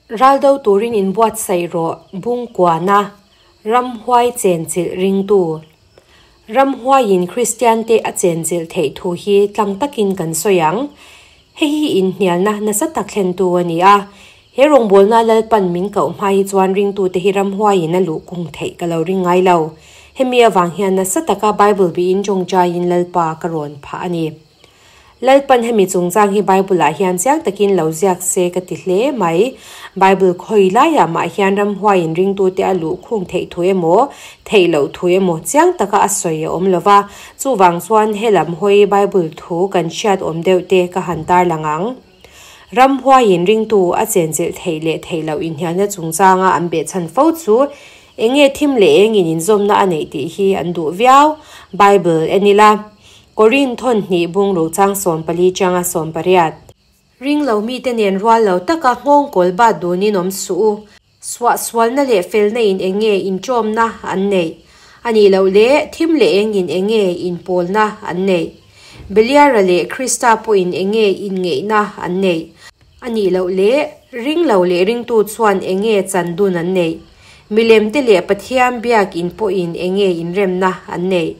Raldo turin inbuatsaih rawh Bungkuana Ramhuai chenchilh ringtu Ramhuaiin Kristiante a chenchilh theih thu hi tlang takin kan sawi ang. Hei hi inhnialna nasa tak thlentu a ni a. He rawngbawlna Lalpan min koh hma hi chuan ringtute hi ramhuaiin a luh kung theih ka lo ring ngai lo. Hemi avang hian nasa taka Bible bihin tawngtaiin Lalpa ka rawn phah a ni. Lalpan hemi chungchang hi Bible-ah hian chiang takin lo ziak se ka ti hle mai. Bible khawi laiah mah hian ramhuaiin ringtute a luh khung theih thu emaw, theih loh thu emaw chiang taka a sawi a awm lo va. Chuvang chuan helam hawi Bible thu kan hriat awm deuh te ka han tarlang ang. Ramhuaiin ringtu a chenchilh theih leh theih loh inhnialna chungchanga an behchhan fo chu eng nge thim leh engin inzawmna a neih tih hi an duh viau. Bible en ila. Korin thawn hnih bungru chang 14 changa 18. Ring lo mite nen rual lo taka nghawng kawl bat dunin awm suh u. Suahsualna leh felna in eng nge inṭawmna an neih? A nih loh leh thim leh eng in eng nge inpawlna an neih? Beliara leh Krista pawhin eng nge inngeihna an neih? A nih loh leh ring lo leh ringtu chuan eng nge chan dun an neih? Milemte leh Pathian biakin pawhin eng nge inremna an neih?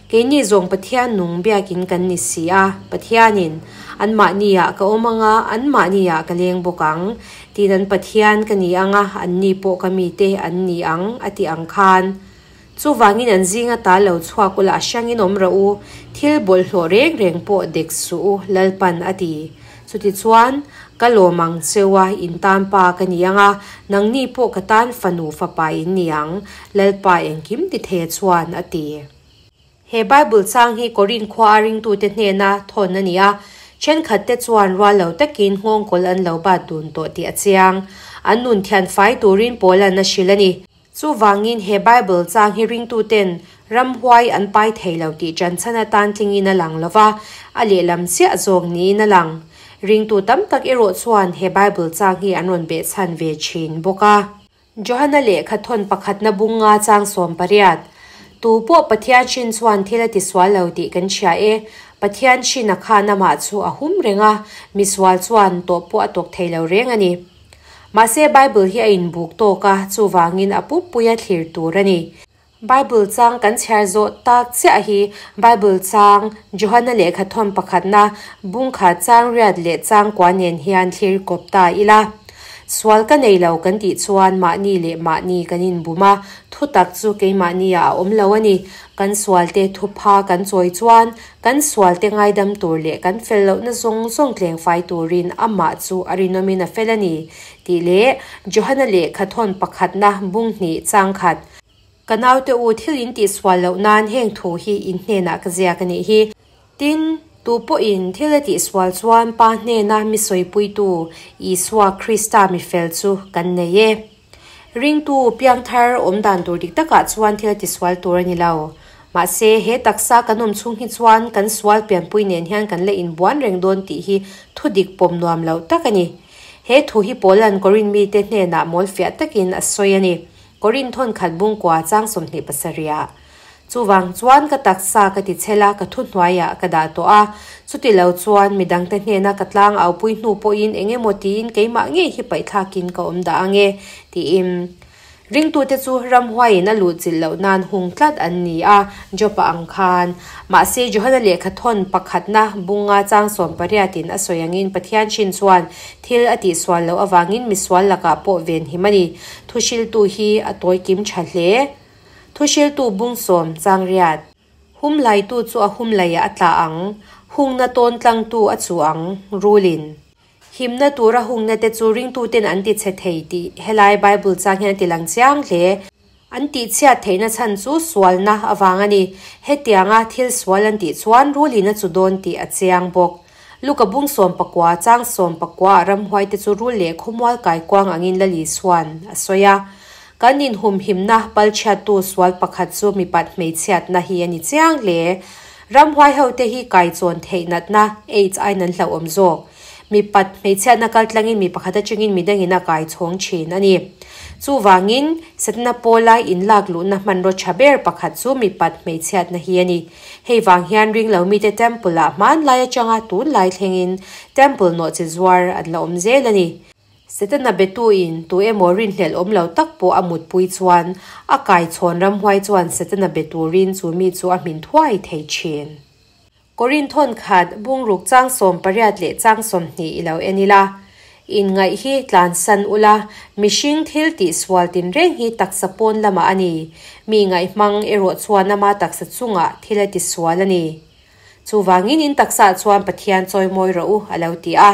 Keini zawng Pathian nung biakin kan ni si a, Pathianin, Anmahniah ka awm anga, anmahniah ka leng bawk ang, tiin an Pathian ka ni anga, anni pawh ka mite an ni ang, a ti ang khan. Chuvangin an zinga ta lo chhuak ula a hrangin awm rawh u, thil bawlhhlawh reng reng pawh dek suh u, Lalpan a ti. Chutichuan, ka lawm ang cheu a, in tan pa ka ni anga, nangni pawh ka tan fanu fapa in ni ang, Lalpa engkim ti thei chuan a ti. He Bible chang hi Korin khua a ringtute hnena thawn a ni a, thenkhatte chuan rual lo takin nghawngkawl an lo bat dun tawh tih a chiang. An nun thian fai turin Paula'n a hrilh a ni. Chuvangin he Bible chang hi ringtuten ramhuai an pai thei lo tih ṭanchhan atan tlingin a lang lo va, a lehlam chiah zawk niin a lang. Ringtu tam tak erawh chuan he Bible chang hi an rawn behchhan ve ṭhin bawk a. Johana lehkha thawn pakhatna bunga chang 18. Tu pawh Pathian hrin chuan thil a tisual lo tih kan hria e. Pathian hrin a khan amah chu a hum reng a, misual chuan tawh pawh a tawk thei lo reng a ni. Mahse Bible hi a inbuk tawk a, chuvangin a pumpui a thlir tur a ni. Bible chang kan chhiar zawh tak chiah hi Bible chang Johana lehkha thawn pakhatna bungkha chang riat leh chang kua nen hian thlir kawp ta ila. Sual ka nei lo kan tih chuan mahni leh mahni kan inbum a, thutak chu keimahniah a awm lo a ni. Kan sualte thupha kan chawi chuan kan sualte ngaidam tur leh kan fel lohna zawng zawng tleng fai turin amah chu a rinawmin a fel a ni tih leh Johana lehkha thawn pakhatna bung hnih chang khat. Ka naute u thil in tihsual loh nan heng thu hi in hnenah ka ziak a nih hi. Tin, tu pawhin thil a tihsual chuan Pa hnena mi sawipuitu Isua Krista mi fel chu kan nei e. Ringtu piangthar awm dan tur dik takah chuan thil a tisual tur a ni lo. Mahse, he taksa kan awm chhung hi chuan kan sual pianpui nen hian kan la inbuan reng dawn tih hi thu dik pawm nuam lo tak a ni. He thu hi Paula'n Korin mite hnenah mawl fiah takin a sawi a ni. Korin thawn khat bungkua chang 27ah. Chuvang chuan ka taksa ka ti chhel a, ka thuhnuaiah ka dah tawh a. Chuti lo chuan midangte hnena ka tlang aupui hnu pawhin eng emaw tiin keimah ngei hi paihthlakin ka awm dah ange, tiin. Ringtute chu ramhuaiin a luh chilh loh nan hung tlat an ni a, Job-a ang khan. Mahse, Johana lehkha thawn pakhatna bunga chang 18in a sawi angin Pathian hrin chuan thil a tihsual loh avangin misual lakah pawh venhim a ni. Thuhriltu hi a tawi kim tha hle. Thuhriltu bung 10 chang riat. Hum laitu chu a hum laiah a tla ang, hungna tawn tlangtu a chu ang, rulin. Himna tura hungna te chu ringtuten an ti chhe thei tih helai Bible chang hian a ti lang chiang hle. An tihchhiat theihna chhan chu sualna avang a ni. Hetianga thil sual an tih chuan rulin a chu dawn tih a chiang bawk. Luka bung 19 chang 19ah ramhuaite chu rul leh khawmual kaikuang angin la Lisuan a sawi a. Kan inhumhimna palchhiattu sual pakhat chu mipat hmeichhiatna hi a ni chiang hle. Ramhuai hote hi kaichawn theih natna AIDS aiin an hlauhawm zawk. Mipat hmeichhiatna kaltlangin mi pakhat atangin midangin a kaichhawng thin a ni. Chuvangin, Setana pawla inlak luhna hmanraw tha ber pakhat chu mipat hmeichhiatna hi a ni. Hei vang hian ring lo mite temple-ah hmanlai atanga tunlai thlengin temple nawhchi zuar an la awm zel a ni. Setana betuin tu emaw rinhlelh awm lo tak pawh a mutpui chuan a kaichhawn ramhuai chuan Setana be turin chu mi chu a hmin thuai thei thin. Korin thawnkhat bungruk chang 18 leh chang 20 i lo en ila. Inngaih hi tlansan ula, mihring thil tihsual tinreng hi taksa pawn lamah a ni. Mi ngaihmang erawh chuan ama taksa chungah thil a tisual a ni. Chuvangin in taksaah chuan Pathian chawimawi rawh u, a lo ti a.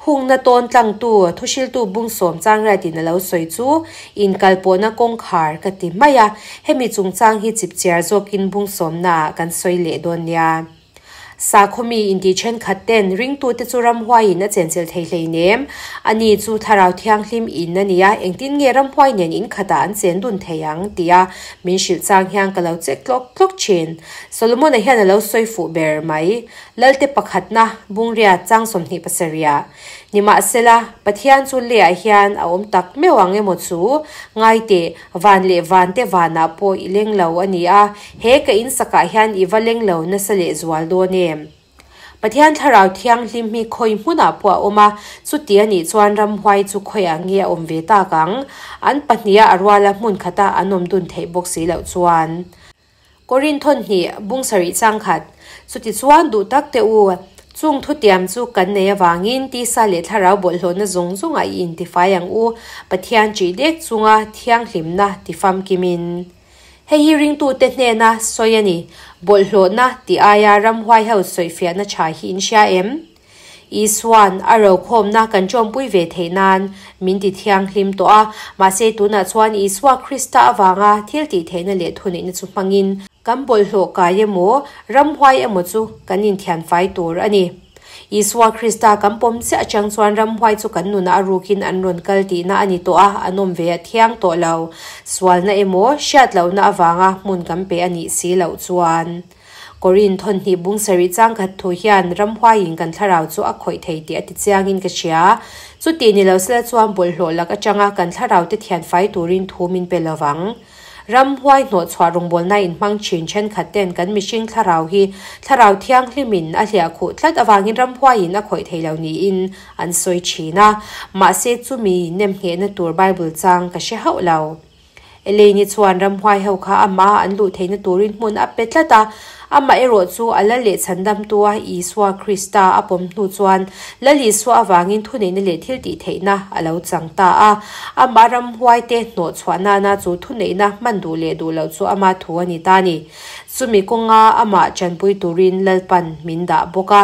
Hungna tawn tlangtu, thuhriltu bung sawm changriatin a lo sawi chu, Inkalpawhna kawngkhar ka ti mai a, hemi chungchang hi chipchiar zawkin bung sawmnaah kan sawi leh dawn nia. Sakhaw mi intih thenkhat ten ringtute chu ramhuaiin a chenchilh thei hleinem. Ani chu Thlarau Thianghlim in a nia, engtin nge ramhuai nen inkhatah an chen dun thei ang? tia min hrilh chang hian ka lo chek tlawk tlawk thin. Solomon-a hian a lo sawi fuh ber mai. Lalte pakhatna, Bungria chang 27. Nimahsela, Pathian chu leiah hian a awm tak meuh ang emaw chu? Ngai teh, van leh van te vanah pawh i leng lo a ni a, he ka in sakah hian i va leng lo nasa leh zual dawn em? Pathian Thlarau Thianghlim hi khawi hmunah pawh a awm a, chuti a nih chuan ramhuai chu khawiah nge a awm ve tak ang? An pahniha a ruala hmun khata an awm dun theih bawk si loh chuan. Korin thawn hnih, bung sarih chang khat. Chutichuan duh tak teh u, chung thutiam chu kan nei avangin tisa leh thlarau bawlhhlawhna zawng zawngah i intifai ang u, Pathian ṭih dek chunga thianghlimna tifamkimin. Hei hi ringtute hnena sawi a ni. Bawlhhlawhna tih aia ramhuai ho sawifiahna ṭha hi in hria em? Isua'n a rokhawmna kan ṭawmpui ve theih nan min ti thianghlim tawh a, mahse tunah chuan Isua Krista avanga thil tih theihna leh thuneihna chu hmangin kan bawlhhlawh kai emaw, ramhuai emaw chu kan inthianfai tur a ni. Isua Krista kan pawm chiah atang chuan ramhuai chu kan nunah a rukin an rawn kal tihna a ni tawh a, an awm ve a thiang tawh lo. Sualna emaw, hriat lohna avanga hmun kan pe a nih si loh chuan. Korin thawnhnih bung sarih changkhat thu hian ramhuaiin kan thlarau chu a khawih thei tih a ti chiangin ka hria. Chuti ni lo sela chuan bawlhhlawh lak atanga kan thlarau te thianfai turin thu min pe lovang. Ramhuai hnawhchhuah rawngbawlna inhmang thin thenkhat ten kan mihring thlarau hi thlarau thianghlimin a hliahkhuh tlat avangin ramhuaiin a khawih thei lo niin an sawi thin a. Mahse chumi nemnghehna tur Bible chang ka hre hauh lo. Elaine-i chuan ramhuai ho kha amah an luh theihna turin hmun a pe tlat a, amah erawh chu a lal leh chhandamtua Isua Krista a pawm hnu chuan Lal Isua avangin thuneihna leh thiltihtheihna a lo chang ta a. Amah ramhuaite hnawhchhuah nana chu thuneihna hman duh leh duh loh chu ama thu a ni ta a ni. Chumi kawnga amah chanpui turin Lalpan min dah bawk a.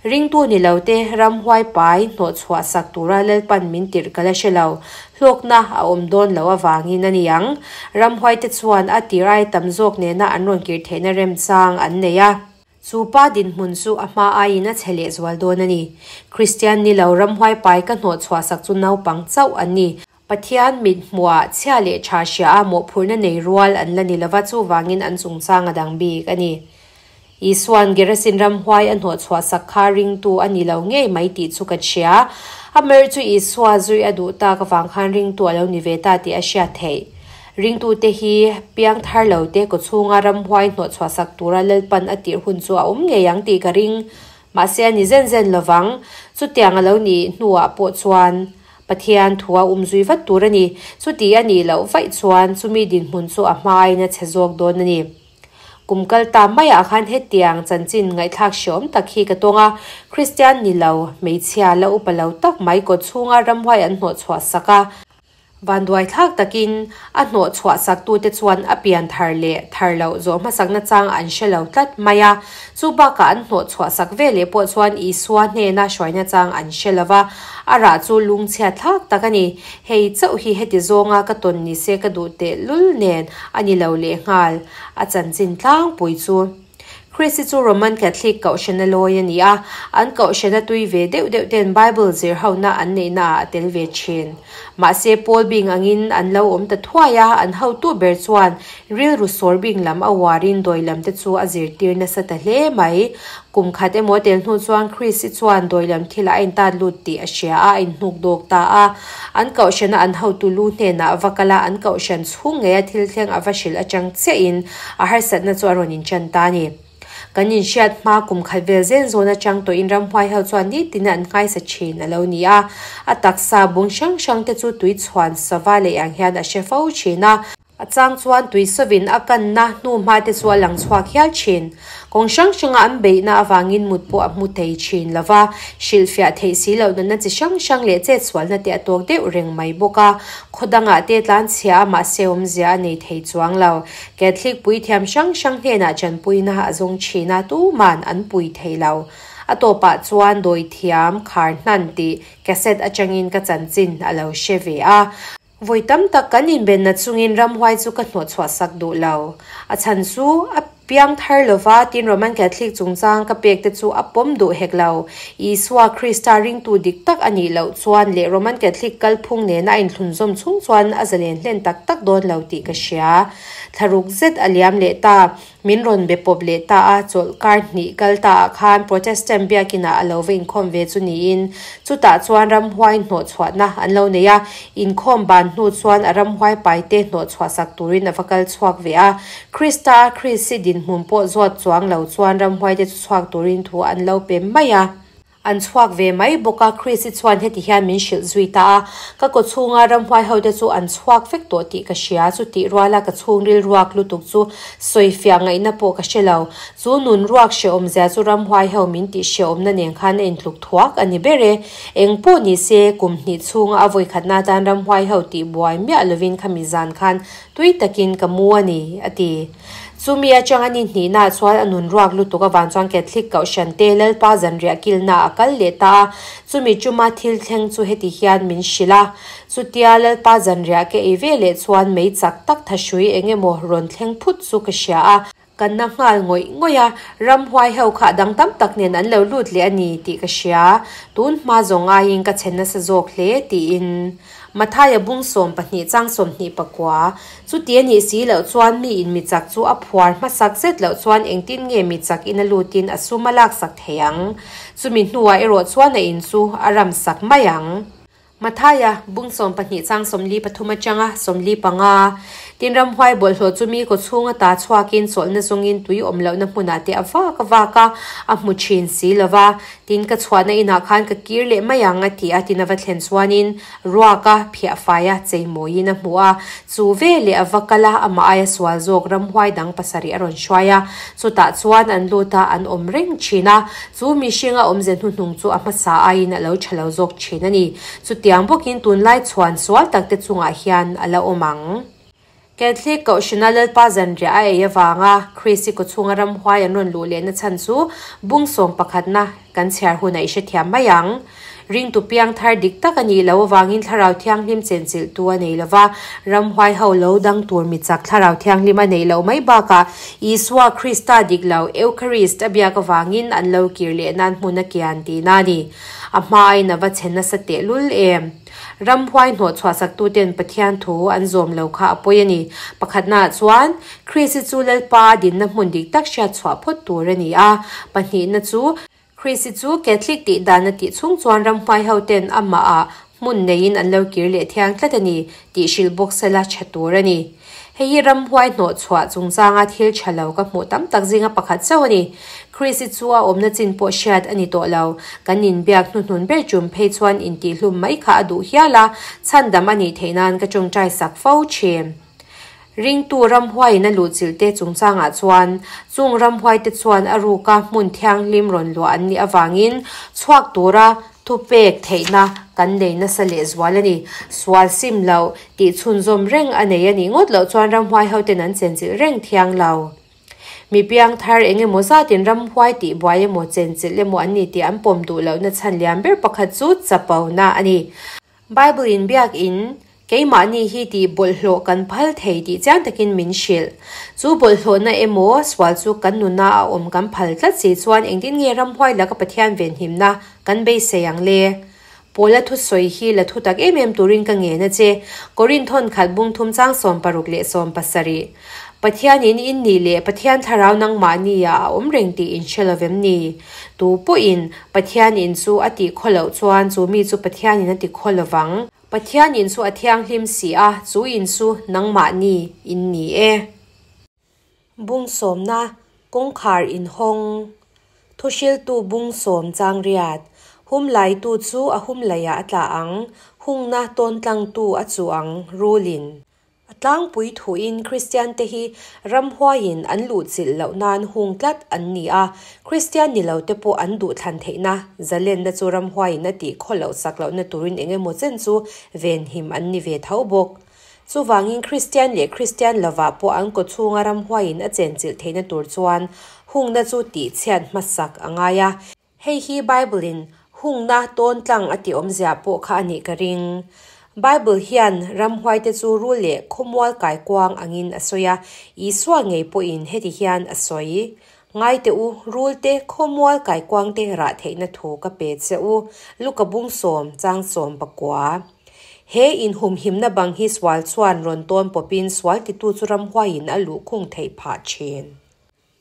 Ringtu ni lo te ramhuai pai hnawhchhuah sak tura Lalpan min tirh ka la hre lo. Hlawkna a awm dawn loh avangin a ni ang. Ramhuai te chuan a tir ai tam zawk nena an rawn kir theihna remchang an nei a. Chu pa dinhmun chu a hma aiin a chhe lehzual dawn a ni. Kristian ni lo ramhuai pai ka hnawhchhuah sak chu naupang chauh an ni. Pathian mit hmuhah chhia leh tha hria a mawhphurhna nei rual an la ni lova chuvangin an chungchang a dang bik a ni. Isua'n Gerasin ramhuai a hnawhchhuah sak kha ringtu a ni lo ngei mai tih chu kan hria. Amaherawh chu Isua zui a duh tak avang khan ringtu a lo ni ve ta tih a hriat theih. Ringtute hi piang thar lo te kawchhunga ramhuai hnawhchhuah sak tura Lalpan a tirh hun chu a awm ngei ang tih ka ring. Mahse a ni zen zen lovang. Chutiang a lo nih hnuah pawh chuan Pathian thu a umzui vat tur a ni. Chuti a nih loh vaih chuan chumi dinhmun chu a hmaiin a chhe zawk dawn a ni. Kum kal ta maiah khan hetiang chanchin ngaihthlak hreawm tak hi ka tawng a, Kristian ni lo, hmeichhia la upa lo tak mai kawt chhunga ramhuai an hnawhchhuah sak a. Vanduaithlak takin a hnawhchhuah saktute chuan a pian thar leh thar loh zawh hmasakna chang an hre lo tlat mai a. Chu bakah an hnawhchhuah sak ve leh pawh chuan Isua hnena hruaina chang an hre lo va, a rah chu lungchhiatthlak tak a ni. Hei chauh hi heti zawnga ka tawn ni se ka duh teh lul nen a ni lo lehnghal, a chanchin tlangpui chu. Christ hi chu Roman Catholic kohhrana lawi a ni a, an kohhrana tui ve deuh deuh ten Bible zir hona an neihna ah a tel ve thin. Mahse Paul bing angin an lo awm ta thuai a, an hotu ber chuan rilru sawr bing lam a uarin dawi lam te chu a zirtir nasa ta hle mai. Kum khat emaw tel hnu chuan Chris i chuan dawi lam thilah a intat lut tih a hria a, a inhnuk dawk ta a. An kohhrana an hotu lu hnenah va kal a, an kohhran chhung ngeia thil thleng a va hrilh atang chiahin a harsatna chu a rawn inchan ta a ni. Kan inhriat hma kum khat vel zen zawn atang tawhin ramhuai ho chuan nitin an nghaisa thin a lo ni a. A taksa bung hrang hrang te chu tui chhuan sava leh ang hian a hre fo thin a. A chang chuan tui sawvin a kanna hnuhma te chu a lang chhuak hial thin. Kawng hrang hranga an beihna avangin mut pawh a hmu thei thin lo va, hrilhfiah theih si loh natna chi hrang hrang leh chetsualna te a tawk deuh reng mai bawk a. Khaw dangah te tlan chhia a mahse awmzia a nei thei chuang lo. Catholic puithiam hrang hrang hnenah tanpuina a zawng thin a, tuman an pui thei lo. A tawpah chuan dawithiam khar hnan tih cassette atangin ka chanchin a lo hre ve a. Vawi tam tak kan inbenna chungin ramhuai chu ka hnawhchhuah sak duh lo. A chhan chu a piang thar lova, tin Roman Catholic chungchang ka pek te chu a pawm duh hek lo. Isua Krista ringtu dik tak a nih loh chuan leh Roman Catholic kalphung nena a inthlunzawm chhung chuan a zalen hlen tak tak dawn lo tih ka hria. Thlaruk zet a liam leh ta. Min rawn be pawp leh ta a, chawlh kar hnih kal ta ah khan Protestant biakinah a lo va inkhawm ve chu niin, chutah chuan ramhuai hnawhchhuahna an lo nei a, inkhawm ban hnu chuan a ramhuai paite hnawhchhuah sak turin a va kal chhuak ve a. Krista a Krisi dinhmun pawh zawt chuang lo chuan ramhuaite chu chhuak turin thu an lo pe mai a. An chhuak ve mai bawk a, Chrisi chuan heti hian min hrilh zui ta a, Ka kaw chhunga ramhuai hote chu an chhuak vek tawh tih ka hria, chutih ruala ka chhungril ruak lutuk chu sawifiah ngaihna pawh ka hre lo. Chu nun ruak hrehawmzia chu ramhuai ho min tih hrehawmna nen khan a intluk thuak a ni ber e. Eng pawh ni se, kum hnih chhunga a vawikhatna atan ramhuai ho tih buai miah lovin khami zan khan tui takin ka mu a ni, a ti. Chumi atanga ni hnihna chuan a nun ruak lutuk avang chuan Catholic Kohhran te Lalpa zanriah kilna a kal leh ta a, chumi chuma thil thleng chu heti hian min hrilh a. Chutia Lalpa zanriah ka ei ve leh chuan mei chak tak thahrui eng emaw rawn thleng phut chu ka hria a. Ka na nghal ngawih ngawih a, ramhuai ho kha dang tam tak nen an lo lut leh a ni tih ka hria. Tun hma zawng aiin ka chhe nasa zawk hle tiin. Mathaia bung 12 chang 29. Chuti a nih si loh chuan mi in mi chak chu a phuar hmasak zet loh chuan engtin nge mi chak in a lutin a sum a laksak thei ang? Chumi hnuah erawh chuan a in chu a ramsak mai ang. Mathaia bung 12 chang 43 atanga 45. Tin ramhuai bawlhhlawh chu mi kawchhung ata chhuakin chawlhna zawngin tui awm lohna hmunah te a vak a vak a, a hmu thin si lova. Tin ka chhuahna inah khan ka kir leh mai ang a ti a, tin a va thlen chuanin ruak a phiah fai a, cheimawiin a hmu a. Chu veleh a va kal a, amah aia sual zawk ramhuai dang pasarih a rawn hruai a. Chutah chuan an lut a, an awm reng thin a. Chu mihringa awmze hnuhnung chu a hmasa aiin a lo tha lo zawk thin a ni. Chutiang bawkin tunlai chhuan sual takte chungah hian a la awm ang. Catholic Kohhrana Lalpa zanriah a ei avanga Krisi kawchhunga ramhuai an rawn luh lehna chhan chu bung sawm pakhatna kan chhiar hunah i hrethiam mai ang. Ringtu piang thar dik tak a nih loh avangin Thlarau Thianghlim chenchilhtu a nei lo va, ramhuai ho lo dang tur mi chak Thlarau Thianghlim a neih loh mai bakah Isua Krista dik lo Eucharist a biak avangin an lo kir leh nan hmun a kian tihna a ni. A hma aiin a va chhe nasa tehlul em? Ramhuai hnawhchhuah saktuten Pathian thu an zawm lo kha a pawi a ni. Pakhatnaah chuan, Krisi chu Lalpa a dinna hmun dik tak hriatchhuah phawt tur a ni a. Pahnihna chu, Krisi chu Catholic tih dan a tih chhung chuan ramhuai hoten amahah hmun neiin an lo kir leh thiang tlat a ni tih hrilh bawk sela tha tur a ni. Hei hi ramhuai hnawhchhuah chungchanga thil tha lo ka hmuh tam tak zinga pakhat chauh a ni. Krisi chu a awmna chin pawh hriat a ni tawh lo. Kan inbiak hnuhnun ber tum phei chuan intihhlum mai kha a duh hial a, chhandam a nih theih nan ka tawngtai sak fo thin. Ringtu ramhuaiin a luhchilh te chungchangah chuan, chung ramhuaite chuan a ruka hmun thianghlim rawn luah an nih avangin chhuak tura thupek theihna kan nei nasa lehzual a ni. Sual sim loh tih chhunzawm reng a nei a nih ngawt loh chuan ramhuai hoten an chenchilh reng thiang lo. Mi piang thar eng emaw zatin ramhuai tih buai emaw chenchilh emaw an ni tih an pawm duh lohna chhan lian ber pakhat chu chapona a ni. Bible in biak in keimahni hi tih bawlhhlawh kan phal thei tih chiang takin min hrilh. Chu bawlhhlawhna emaw sual chu kan nuna a awm kan phal tlat si chuan engtin nge ramhuai laka Pathian venhimna kan beisei ang le? Paula thusawi hi la thu tak em em turin ka ngen a che, Korinthon khat bung thum chang 60 leh 70. Pathianin in nih leh Pathian thlarau nangmahni ah a awm reng tih in hre lovem ni? Tu pawhin Pathian in chu a tih khaw loh chuan chu mi chu Pathianin a ti khaw lovang. Pathian in chu a thianghlim si a, chu in chu nangmahni in ni e. Bung sawmna. Kawngkhar inhawng, Thuhriltu bung sawm chang riat, Hum laitu chu a hum leiah a tla ang, hungna tawntlangtu a chuh ang, rulin. A tlangpui thuin Kristiante hi ramhuaiin an luhchilh loh nan hung tlat an ni a, Kristian ni lote pawh an duhthlan theihna zalenna chu ramhuaiin a tih khaw loh sak lohna turin eng emaw chen chu venhim an ni ve tho bawk. Chuvangin Kristian leh Kristian lovah pawh an kawchhunga ramhuaiin a chenchilh theihna tur chuan hungna chu tihchhiat hmasak a ngai a. Hei hi Bible-in hungna tawn tlang a tih awmzia pawh kha a nih ka ring. Bible hian ramhuaite chu rul leh khawmual kaikuang angin a sawi a, Isua ngei pawhin heti hian a sawi, Ngai teh u, rulte khawmual kaikuangte rah theihna thu ka pe che u, Luka bung sawm chang sawm pakua. He inhumhimna bang hi sual chuan rawn tawn pawpin sual titu chu ramhuaiin a luhkhung theih phah thin.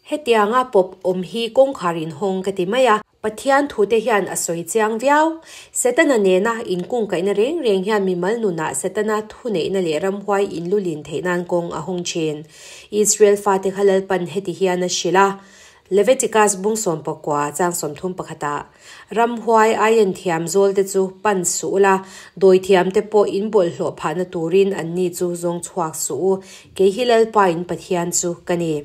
Hetianga pawp awm hi kawngkhar inhawng ka ti mai a. Pathian thute hian a sawi chiang viau. Setana nena inkungkaihna reng reng hian mimal nunah Setana thuneihna leh ramhuai inlulin theih nan kawng a hawng thin. Israel fate kha Lalpan heti hian a hrilh a, Leviticus bung 19 chang 30 pakhatah, Ramhuai aiin thiam zawlte chu pan suh ula, dawithiamte pawh in bawlhhlawh phahna turin anni chu zawng chhuak suh u, kei hi Lalpa in Pathian chu ka ni.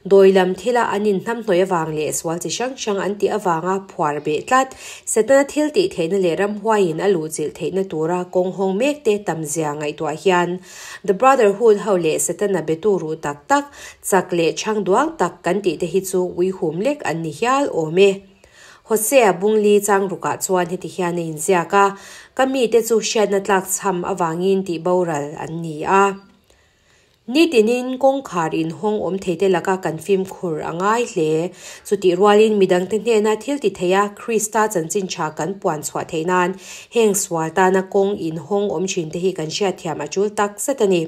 Dawi lam thila an inhnamhnawih avang leh sual chi hrang hrang an tih avanga phuar beh tlat, Setana thil tih theihna leh ramhuaiin a luhchilh theihna tura kawng hawng mekte tamzia ngaihtuah hian The Brotherhood ho leh Setana betu ruh tak tak, chak leh chhang duang tak kan tihte hi chu uihum lek an ni hial awm e. Hosea bungli chang rukah chuan heti hian a inziak a, Ka mite chu hriatna tlak chham avangin tih boral an ni a. Nitinin kawngkhar inhawng awm theite laka kan fimkhur a ngai hle. Chutih rualin midangte hnena thil ti theia Krista chanchin tha kan puan chhuah theih nan heng sual tana kawng inhawng awm thinte hi kan hriatthiam a tul tak zet a ni.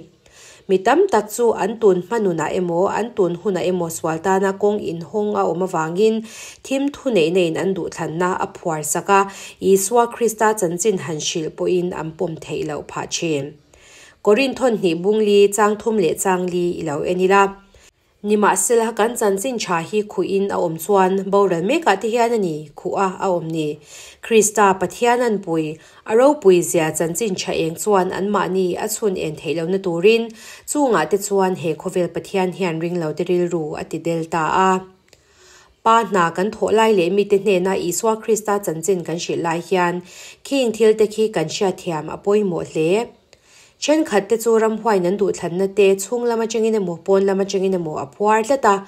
Mi tam tak chu an tun hma nunah emaw an tun hunah emaw sual tana kawng inhawng a awm avangin thim thuneihna in an duhthlanna a phuar sak a, Isua Krista chanchin han hrilh pawhin an pawm theih loh phah thin. Korinthon hnih bungli chang thum leh chang li i lo en ila. Nimahsela kan chanchin tha hi khuhin a awm chuan boral mekah te hian a ni khuh a a awm ni. Krista Pathian an pui, a ropui zia chanchin tha eng chuan anmahni a chhun en theih lohna turin chungah te chuan he khawvel Pathian hian ringlo te rilru a ti del ta a. Pa hna kan thawh lai leh mite hnena Isua Krista chanchin kan hrilh lai hian khing thil te khi kan hriatthiam a pawimawh hle. Thenkhat te chu ramhuaiin an duhthlanna te chhung lam atangin emaw pawn lam atangin emaw a phuar tlat a,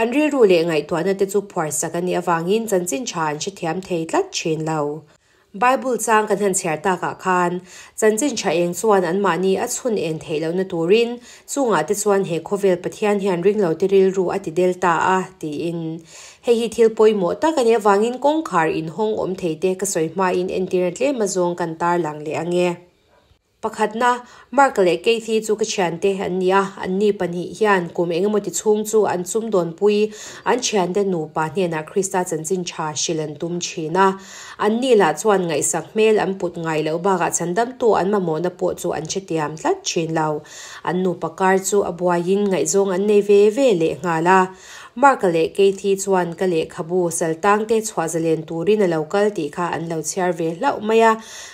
an rilru leh ngaihtuahna te chu phuarsak a nih avangin chanchin tha an hrethiam thei tlat thin lo. Bible chang kan han chhiar takah khan, chanchin tha eng chuan anmahni a chhun en theih lohna turin, chungah te chuan he khawvel Pathian hian ringlo te rilru a ti del ta a, tiin. Hei hi thil pawimawh tak a nih avangin kawngkhar inhawng awm thei te ka sawi hmain entirna tlem azawng kan tarlang leh ange. Pakhatna, Mark leh Kathy chu ka thiante an ni a, anni pahnih hian kum engemaw ti chhung chu an sumdawnpui an thiante nupa hnenah Krista chanchin tha hrilh an tum thin a. Anni lah chuan ngaihsak hmel an put ngai loh bakah chhandamtu an mamawhna pawh chu an hre tiam tlat thin lo. An nupa kar chu a buaiin ngaihzawng an nei ve ve leh nghal a. Mark leh Kathy chuan ka lehkhabu saltangte chhuah zalen turin a lo kal tih kha an lo chhiar ve hlauh mai a.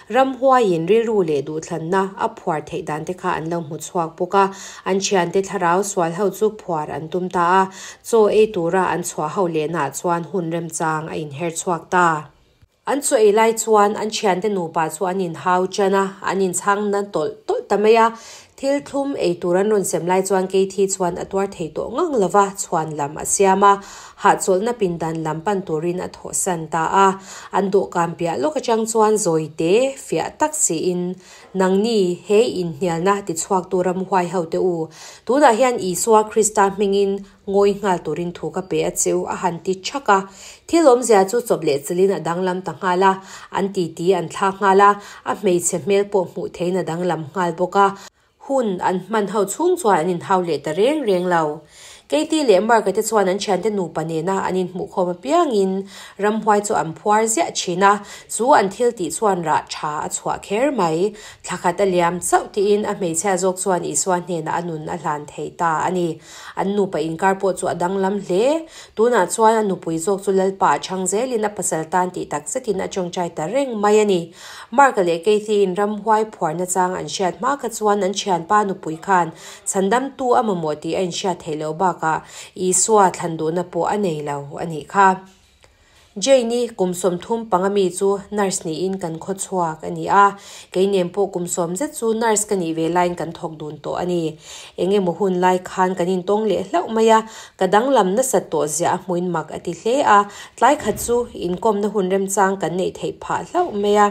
Ramhuaiin rilru leh duhthlanna a phuar theih dan te kha an lo hmu chhuak bawk a, an thiante thlarau sual ho chu phuar an tum ta a, chaw ei tura an chhuah ho lehnaah chuan hun remchang a inher chhuak ta. An chaw ei lai chuan an thiante nupa chu an inhau tan a, an inchhang na tawlh tawlh ta mai a. Thil thlum ei tur an rawn sem lai chuan Keith chuan a tuar thei tawh ngang lo va, chhuan lam a siam a, hahchawlhna pindan lam pan turin a thawhsan ta a. An dawhkan piah lawk atang chuan zawi te, fiah tak siin, Nangni, he inhnialna tichhuak tu ramhuai ho te u, tunah hian Isua Krista hmingin ngawi nghal turin thu ka pe a che u, a han ti thak a. Thil awmzia chu chawp leh chilhin a danglam ta nghal a, an titi an thlak nghal a, a hmeichhe hmel pawh hmuh theihin a danglam nghal bawk a. Hun an hman ho chhung chuan an inhau leh ta reng reng lo. Katie leh Mark-a te chuan an thiante nupa nena an inhmuhkhawm apiangin ramhuai chu an phuar ziah thin a, chu an thil tih chuan rah tha a chhuah kher mai. Thla khat a liam chauh tiin a hmeichhia zawk chuan Isua hnenah a nun a hlan thei ta a ni. An nupa inkar pawh chu a danglam hle. Tunah chuan a nupui zawk chu Lalpa a chhang zelin a pasal tan tih tak zetin a tawngtai ta reng mai a ni. Mark-a leh Katie-in ramhuai phuarna chang an hriat hma kha chuan an thianpa nupui khan chhandamtu a mamawh tih a inhriat theih loh bakah Isua thlan duhna pawh a nei lo a nih kha. Jane-i kum 35 mi chu nurse niin kan khaw chhuak a ni a, kei nen pawh kum 10 zet chu nurse ka nih ve laiin kan thawk dun tawh a ni. Eng emaw hun lai khan kan intawng leh hlauh mai a, ka danglam nasat tawh ziah a hmuin mak a ti hle a, tlai khat chu inkawmna hun remchang kan neih theih phah hlauh mai a.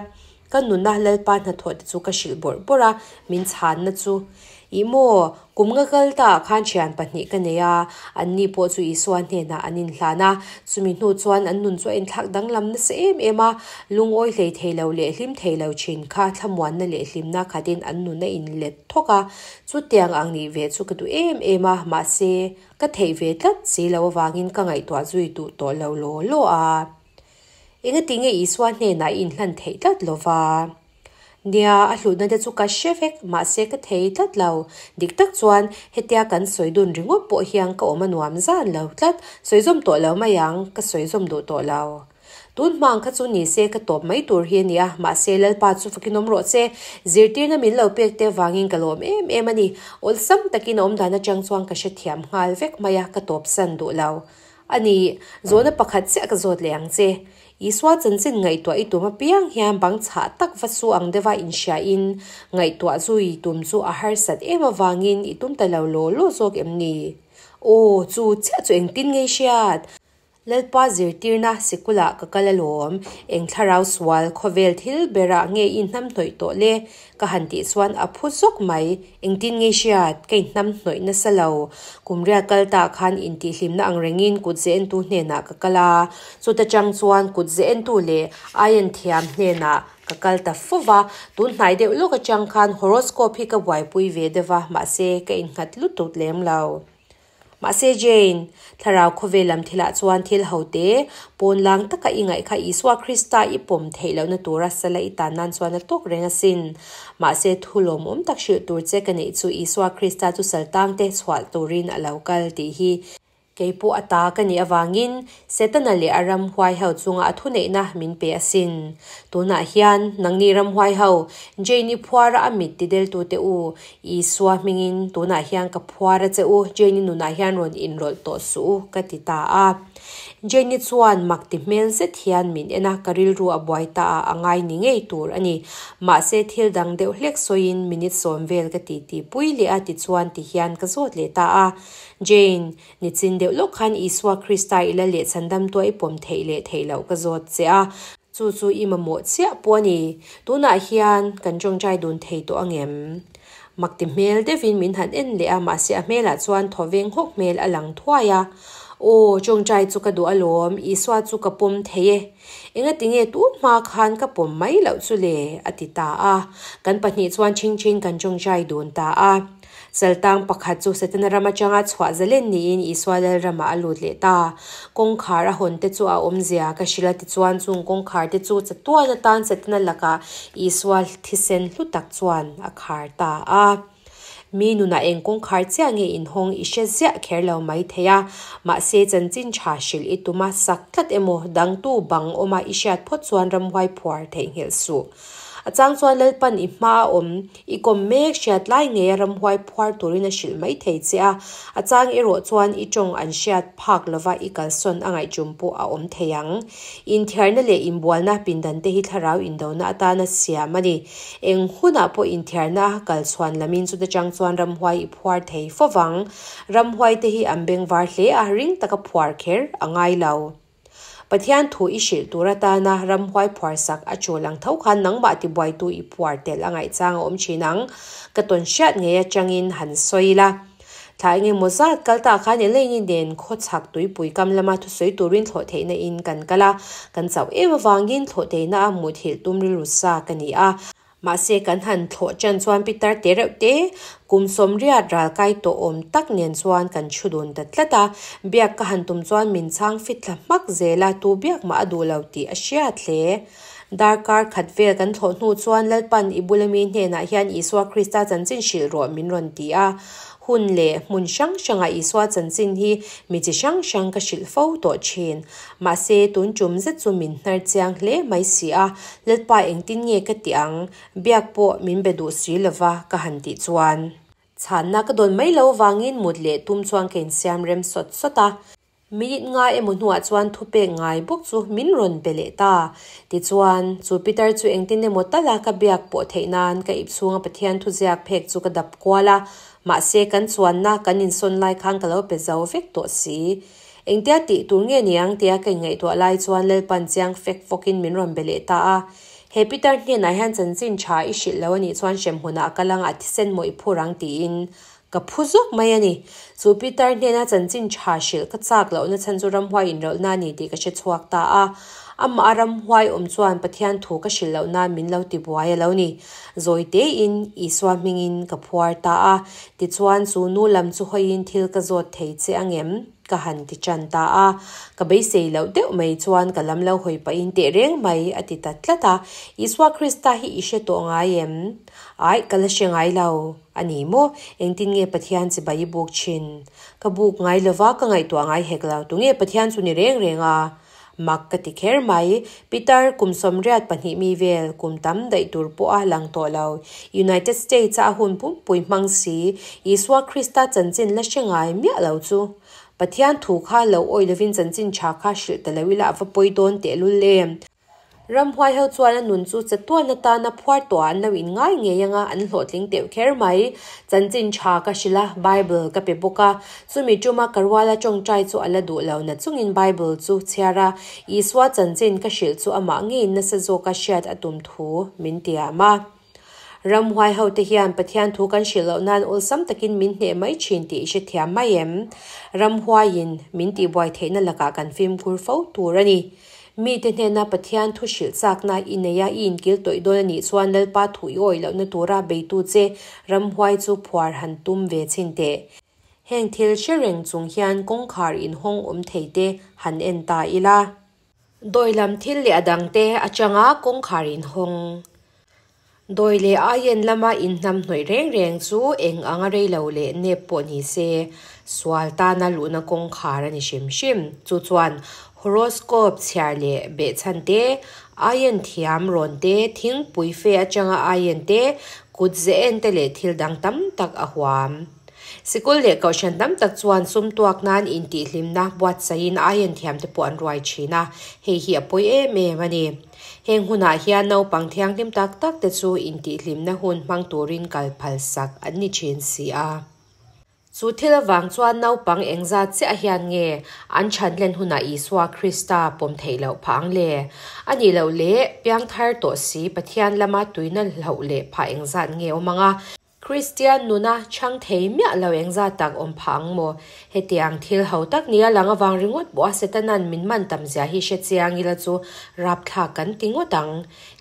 Ka nuna Lalpa hnathawh te chu ka hrilh bawrh bawrh a, min chhanna chu, Ih maw, kum nga kal ta ah khan thian pahnih ka nei a, anni pawh chu Isua hnenah an inhlan a, chumi hnu chuan an nun chu a inthlak danglam nasa em em a, lungawi hlei thei lo leh hlim thei lo thin kha thlamuanna leh hlimna khatin an nun a inlet thawk a, chutiang ang nih ve chu ka duh em em a, mahse, ka theih ve tlat si lo avangin ka ngaihtuah zui duh tawh lo law law a. Engatinge Isua hnenah i inhlan theih tlat lo va? Nia, a hlutna te chu ka hre vek, mahse ka thei tlat lo. Dik tak chuan, hetia kan sawi dun ringawt pawh hian ka awm a nuam zan lo tlat. Sawi zawm tawh lo mai ang, ka sawi zawm duh tawh lo. Tun hmang kha chu ni se ka tawp mai tur hi a nia, mahse Lalpa chu fakin awm rawh che. Zirtirna min lo pek te vangin ka lawm em em a ni. Awlsam takin a awmdan atang chuan ka hrethiam nghal vek mai a, ka tawpsan duh lo. A ni, zawhna pakhat chiah ka zawt leh ang che. Isua chanchin ngaihtuah i tum apiang hian bang chhah tak va su ang deuha inhriain ngaihtuah zui tum chu a harsat em avangin i tum ta lo law law zawk em ni? Aw, chu chiah chu engtin nge i hriat? Lalpa zirtirna sikulah ka kal alawm, eng thlarau sual khawvel thil berah nge i hnamhnawih tawh le? Ka han tih chuan a phu zawk mai. Engtin nge hriat? Ka inhnam hnawih nasa lo. Kum riat kal tah khan intihhlimna ang rengin kut ze entu hnenah ka kal a. Chuta chang chuan kut ze entu leh aian thiam hnenah ka kal ta fo va. Tun hnai deuh lawk atang khan horoscope hi ka buaipui ve deuh va, mahse ka innghat lutuk lem lo. Mahse Jane, thlarau khawvel lam thilah chuan thil ho te, pawn lang taka i ngaih kha Isua Krista i pawm theih lohna tura sala i tan nan chuan a tawk reng asin. Mahse thu lawmawm tak hrilh tur che ka neih chu Isua Krista chu saltangte chhuah turin a lo kal tih hi. Kei pawh a ta ka nih avangin Setana leh a ramhuai ho chunga a thuneihna min pe asin. Tunah hian nangni ramhuai ho, Jane-i phuara a mit tideltute u, Isua hmingin tunah hian ka phuar a che u, Jane-i nunah hian rawn inrawlh tawh suh u, ka ti ta a. Jane-i chuan mak ti hmel zet hian min en a, ka rilru a buai ta a, a ngai ni ngei tur a ni. Mahse thil dang deuh hlek sawiin minute 10 vel ka ti ti pui leh a, tichuan ti hian ka zawt leh ta a. Jane, nichin deuh lawk khan Isua Krista i la leh chhandamtua i pawm theih leh theih loh ka zawt che a. Chu chu i mamawh chiah pawh a ni. Tunah hian kan tawngtai dun thei tawh ang em? Makti hmel deuhin min han en leh a, mahse a hmelah chuan thaw veng hawk hmel a lang thuai a. Aw, tawngtai chu ka duh alawm, Isua chu ka pawm thei e. Engatinge tun hma khan ka pawm mai loh chu le? a ti ta a. Kan pahnih chuan chingching kan tawngtai dun ta a. Chaltang pakhat chu Setana ram atanga chhuah zalen niin Isua lal ramah a lut leh ta. Kawngkhar a hawn te chu a awmzia ka hrilh a, tichuan chung kawngkhar te chu chatuan atan Setana lakah Isua thisen hlu tak chuan a khar ta a. Mi nunah eng kawngkhar chiah nge inhawng i hre ziah kher lo mai thei a, mahse chanchin tha hrilh i tum a, sak tlat emaw dangtu bang awma i hriat phawt chuan ramhuai phuar theihnghilh suh. A chang chuan Lalpan i hma a awm, i kawm mek hriat lai ngei a ramhuai phuar turin a hrilh mai thei che a, a chang erawh chuan i tawng an hriat phak lova i kalsawn a ngaihtum pawh a awm thei ang. Inthiarna leh inbualna pindan te hi thlarau indona atana siam a ni. Eng hunah pawh inthiarna a kal chhuan lamin chuta chang chuan ramhuai i phuar thei fo vang. Ramhuai te hi an bengvar hle a, ring taka phuar kher a ngai lo. Pathian thu i hrilh tur atana ramhuai phuar sak a tul ang tho khan nangmah tibuaitu i phuar tel a ngaihchang a awm thin ang. Ka tawn hriat ngei atangin han sawi la. Thla engemaw zat kal ta khan Elaine-i nen khawchhak tuipui kam lama thusawi turin thlawh theihna in kan kal a, kan chauh em avangin thlawh theihna a muthilh tum rilru sa ka ni a. Mahse kan han thlawh ṭan chuan pitar te reuh te kum sawmriat ral kai tawh awm tak nen chuan kan thu dun ta tlat a. Biak ka han tum chuan min chhang fit thla hmak zel a, tu biak mah a duh lo tih a hriat hle. Darkar khat vel kan thlawh hnu chuan Lalpan i bula mi hnenah hian Isua Krista chanchin hrilh rawh min rawn ti a. Hun leh hmun hrang hrangah Isua chanchin hi mi chi hrang hrang ka hrilh fo tawh thin. Mahse, tun tum zet chu min hnar chiang hle mai si a, Lalpa engtin nge ka tih ang? Biak pawh min be duh si lova ka han tih chuan. Chhanna ka dawn mai lo vangin mut leh tum chuan ka insiam rem sawt sawt a. Minute nga emaw hnuah chuan thupek ngai bawk chu min rawn pe leh ta. Tichuan, chu Peter chu engtin emaw tala ka biak pawh theih nan ka ip chhunga Pathian thuziak phek chu ka dap kual a, mahse kan chuanna kan insawn lai khan ka lo pe zo vek tawh si. Engtia tih tur nge niang tia ka inngaihtuah lai chuan Lalpan chiang fek fawkin min rawn be leh ta a. He Peter hnenah hian chanchin tha i hrilh lo anih chuan hremhmunah a kal ang a thisen maw i phur ang tiin Ka phu zawk mai a ni. Chu Peter hnena chanchin tha hrilh ka chak lohna chhan chu ramhuai inrawlhna a ni tih ka hre chhuak ta a. Amah a ramhuai awm chuan Pathian thu ka hrilh loh nan min lo ti buai a lo ni. Zawi tein Isua hmingin ka phuar ta a. Tichuan chu nu lam chu hawiin thil ka zawt thei che angem? Ka han ti tan ta a. Ka beisei loh deuh mai chuan ka lam lo hawi pahin teh reng mai a ti ta tlat a. Isua Krista hi i hre tawh ngai em? Aih, ka la hre ngai lo. A ni maw? Engtin nge Pathian chibai i buk thin? Ka buk ngai lova, ka ngaihtuah ngai hek lo. Tunge Pathian chu ni reng reng a? Mak ka ti kher mai. Peter, kum 82 mi vel, kum tam daih tur pawh a lang tawh lo. United States-a a hun pumpui hmang si, Isua Krista chanchin la hre ngai miah lo chu. Pathian thu kha lo awih lovin chanchin tha kha hrilh ta lo ila a va pawi dawn tehlul em? Ramhuai ho chuan a nun chu chatuan atana phuar tawhah an lo inngai ngei anga an hlawhtling teuh kher mai. Chanchin tha ka hrilh a, Bible ka pe bawk a. Chumi tuma ka ruala tawngtai chu a la duh lo na chungin Bible chu chhiar a, Isua chanchin ka hrilh chu amah ngeiin nasa zawka hriat a tum thu min tiam a. Ramhuai hote hian Pathian thu kan hrilh loh nan awlsam takin min hneh mai thin tih i hrethiam mai em? Ramhuaiin min tihbuai theihna lakah kan fimkhur fo tur a ni. Mite hnena Pathian thu hrilh chakna i nei a, i inkil tawih dawn a nih chuan Lalpa thu i awih lohna tura beitu che ramhuai chu phuar han tum ve chhin teh. Heng thil hre reng chung hian kawngkhar inhawng awm thei te han en ta ila. Dawi lam thil leh a dangte atanga kawngkhar inhawng. Dawi leh aien lama inhnam hnawih reng reng chu eng anga rei lo leh nep pawh ni se, sual tana luhna kawngkhar a ni hrim hrim. Chu chuan horoscope chhiar leh behchhan te, aien thiam rawn te, thingpui fe atanga aien te, kut ze en te leh thil dang tam tak a huam. Sikul leh kohhran tam tak chuan sum tuak nan intihhlimna buatsaihin aien thiamte pawh an ruai thin a, hei hi a pawi em em a ni. Heng hunah hian naupang thianghlim tak tak te chu intihhlimna hun hmang turin kal phalsak an ni thin si a. Chu thil avang chuan naupang engzat chiah hian nge an chhanhlen hunah Isua Krista pawm theih loh phah ang le? A nih loh leh piangthar tawh si Pathian lama tuina hlauh leh phah engzat nge awm ang a? Kristian nuna chhang thei miah lo engzat tak awm phah ang maw? Hetiang thil ho tak nia lang avang ringawt pawha Setana'n min man tam zia hi hre chiang ila chu rapthlak kan ti ngawt ang.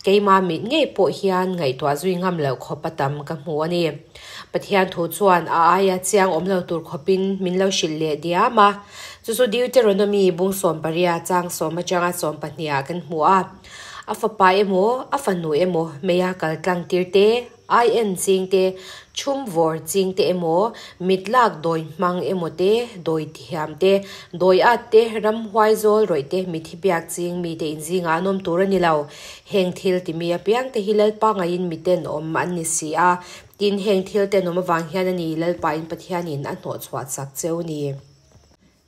Keimah mit ngei pawh hian ngaihtuah zui ngam loh khawp a tam ka hmu a ni. Pathian thu chuan a aia chiang awm lo tur khawpin min lo hrilh leh diam a. Chu chu Deuteronomy bung 18 chang sawm atanga 12 ah kan hmu a. A fapa emaw, a fanu emaw meia kal tlang tir te, IN ching te, chhum vawr ching te emaw, mit lak dawi hmang emaw te, dawi thiam te, dawi at te, ramhuai zawl rawih te, mithi biak ching mi te inzingah an awm tur a ni lo. Heng thil timi apiang te hi Lalpa ngaiin miten awm an ni si a, tin heng thil tenawm avang hian a ni Lalpain Pathianin a hnawhchhuah chak cheu ni.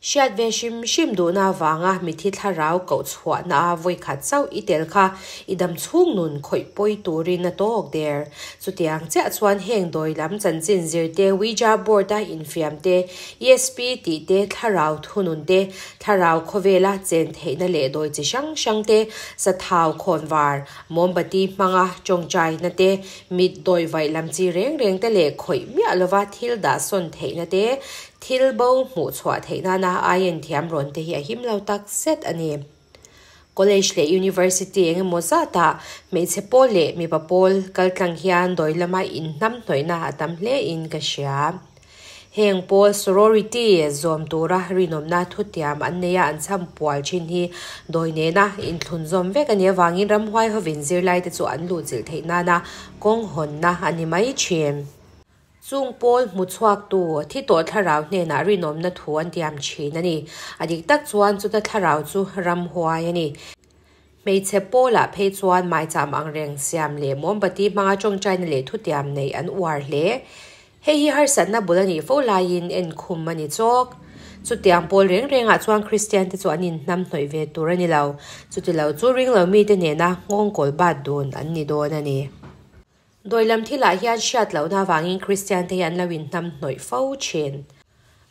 Hriat ve hrim hrim duhna avanga mithi thlarau koh chhuahna a vawi khat chauh i tel kha i dam chhung nun khawih pawi turin a tawk der. Chutiang chiah chuan heng dawi lam chanchin zir te, Ouija board a infiam te, ESP tih te, thlarau thunun te, thlarau khawvela chen theihna leh dawi chi hrang hrang te, sathau khawnvar, mawmbati hmanga tawngtaina te, mit dawi vaih lam chi reng reng te leh khawih miah lova thil dahsawn theihna te, Thil bo hmuh chhuah theih nana aien thiam rawn te hi a him lo tak zet a ni. College leh University eng emaw zatah hmeichhe pawl leh mipa pawl kaltlang hian dawi lama inhnamhnawihna a tam hle in ka hria. Heng pawl sorority zawm tura rinawmna thutiam an neia an chham pual thin hi dawi nena inthlunzawm vek a nih avangin ramhuai hovin zirlaite chu an luhchilh theih nana kawng hawnna a ni mai thin. Chung pawl hmu chhuaktu thi tawh thlarau hnenah rinawmna thu an tiam thin a ni. A dik tak chuan chuta thlarau chu ramhuai a ni. Hmeichhe pawlah phei chuan maicham angreng siam leh mawmbati hmanga tawngtaina leh thutiam neih an uar hle. Hei hi harsatna bul a nih fo laiin enkhum a ni chawk. Chutiang pawl reng rengah chuan Kristiante chu an inhnamhnawih ve tur a ni lo. Chutilo chu ringlo mite nena nghawngkawl bat dun an ni dawn a ni. Dawi lam thilah hian hriat lohna avangin Kristiante hi an lo inhnamhnawih fo thin.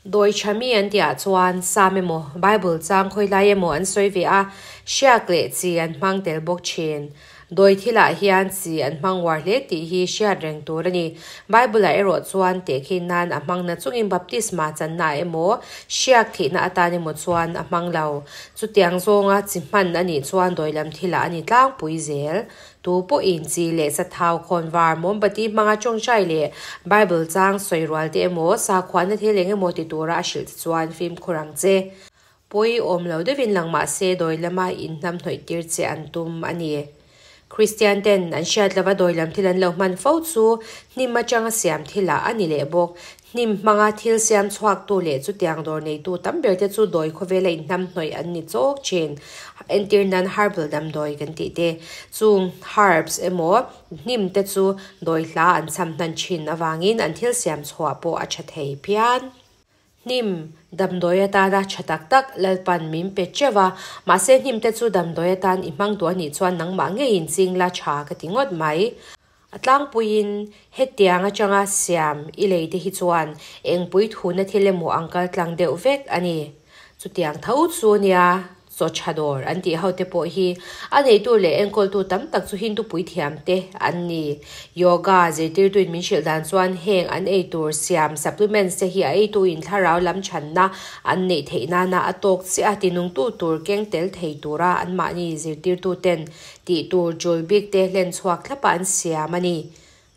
Dawi tha mi an tihah chuan Sam emaw, Bible chang khawi lai emaw an sawi ve a, hriak leh chi an hmang tel bawk thin. Dawi thilah hian chi an hmang uar hle tih hi hriat reng tur a ni. Bible-ah erawh chuan tehkhin nan a hmang na chungin baptisma channa emaw, hriak thihna atan emaw chuan a hmang lo. Chutiang zawnga chi hman a nih chuan dawi lam thilah a ni tlangpui zel. Tu pawhin chi leh sathau khawnvar mawmbati hmanga tawngtai leh Bible chang sawi rual te emaw, sakhuana thil eng emaw ti tura a hrilh che chuan fimkhur ang che. Pawi awm lo deuhin lang mah se dawi lama inhnamhnawih tir che an tum a ni. Kristian ten an hriat lova dawi lam thil an lo hman fo chu hnim atanga siam thilah a ni leh bawk. Hnim hmanga thil siam chhuaktu leh chutiang dawr neitu tam berte chu dawi khawvela inhnamhnawih an ni chawk thin. Entir nan herbal damdawi kan tih te, chung herbs emaw hnim te chu dawi hla an cham hnan thin avangin an thil siam chhuah pawh a tha thei phian. Hnim damdawi atana tha tak tak Lalpan min pe teuh a, mahse hnim te chu damdawi atan i hmang duh anih chuan nangmah ngeiin ching la tha ka ti ngawt mai. A tlangpuiin hetiang atanga siam i lei te hi chuan engpui thuna thil emaw ang kal tlang deuh vek a ni. Chutiang tho chu nia chaw tha dawr an tih ho te pawh hi a neitu leh enkawltu tam tak chu Hindu puithiam te an ni. Yoga zirtirtuin min hrilh dan chuan heng an ei tur siam supplements te hi a eituin thlarau lam chhanna an neih theih nana a tawk chiah a tinungtu tur keng tel thei tura anmahni zirtirtu ten Tih tur tul bik te hlen chhuak thlapa an siam a ni.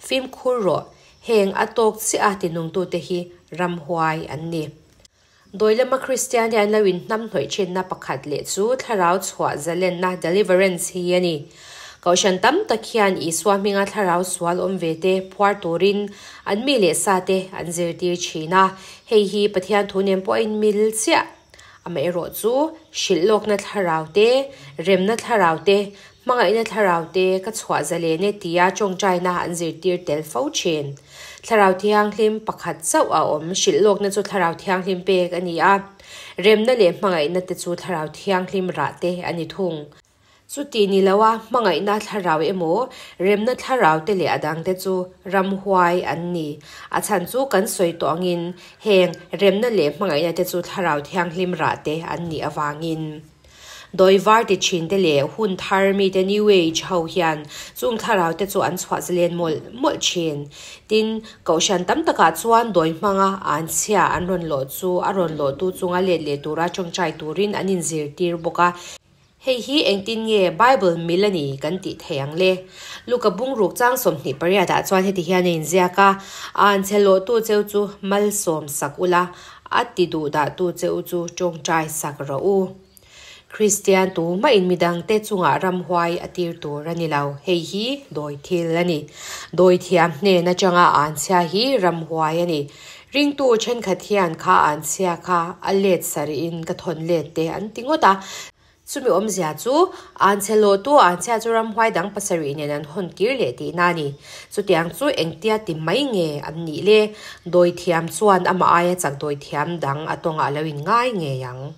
Fimkhur rawh, heng a tawk chiah a tinungtute hi ramhuai an ni. Dawi lama Kristian te an lo inhnamhnawih thinna pakhat leh chu thlarau chhuah zalenna, deliverance, hi a ni. Kohhran tam tak hian Isua hminga thlarau sual awm ve te phuar turin an mi leh sa te an zirtir thin a, hei hi Pathian thu nen pawh a inmil chiah. Amaherawh chu, hrilh lawkna thlarau te, remna thlarau te, hmangaihna thlarau te ka chhuah zalen e tia tawngtaina an zirtir tel fo thin. Thlarau Thianghlim pakhat chauh a awm, hrilh lawkna chu Thlarau Thianghlim pek a ni a, remna leh hmangaihna te chu Thlarau Thianghlim rah te a ni thung. Chuti ni loa hmangaihna thlarau emaw, remna thlarau te leh a dangte chu ramhuai an ni. A chhan chu kan sawi tawh angin heng remna leh hmangaihna te chu thlarau thianghlim rah te an nih avangin. Dawi var ti thin te leh hun thar mite New Age ho hian chung thlarau te chu an chhuah zalen mawlh mawlh thin. Tin, kohhran tam takah chuan dawi hmanga an chhia an rawn lawh chu a rawn lawhtu chunga let leh tura tawngtai turin an inzirtir bawk a. Hei hi engtin nge Bible mil a ni kan tih thei ang le? Luka bungruk chang 28 ah chuan heti hian a inziak a, An chhe lawhtu cheu chu malsawm sak ula, a ti duh dahtu cheu chu tawngtai sak rawh u. Kristian tumah in midangte chungah ramhuai a tir tur a ni lo. Hei hi dawi thil a ni. Dawi thiam hnen atanga an chhia hi ramhuai a ni. Ringtu thenkhat hian kha an chhia kha a let sarih in ka thawn let te an ti ngawt a. Chumi awmzia chu an chhe lawhtu an chhia chu ramhuai dang pasarih nen an hawn kir leh tihna a ni. Chutiang chu engtia ti mai nge an nih le? Dawi thiam chuan amah aia chak dawi thiam dang a tawngah lo in ngai ngei ang.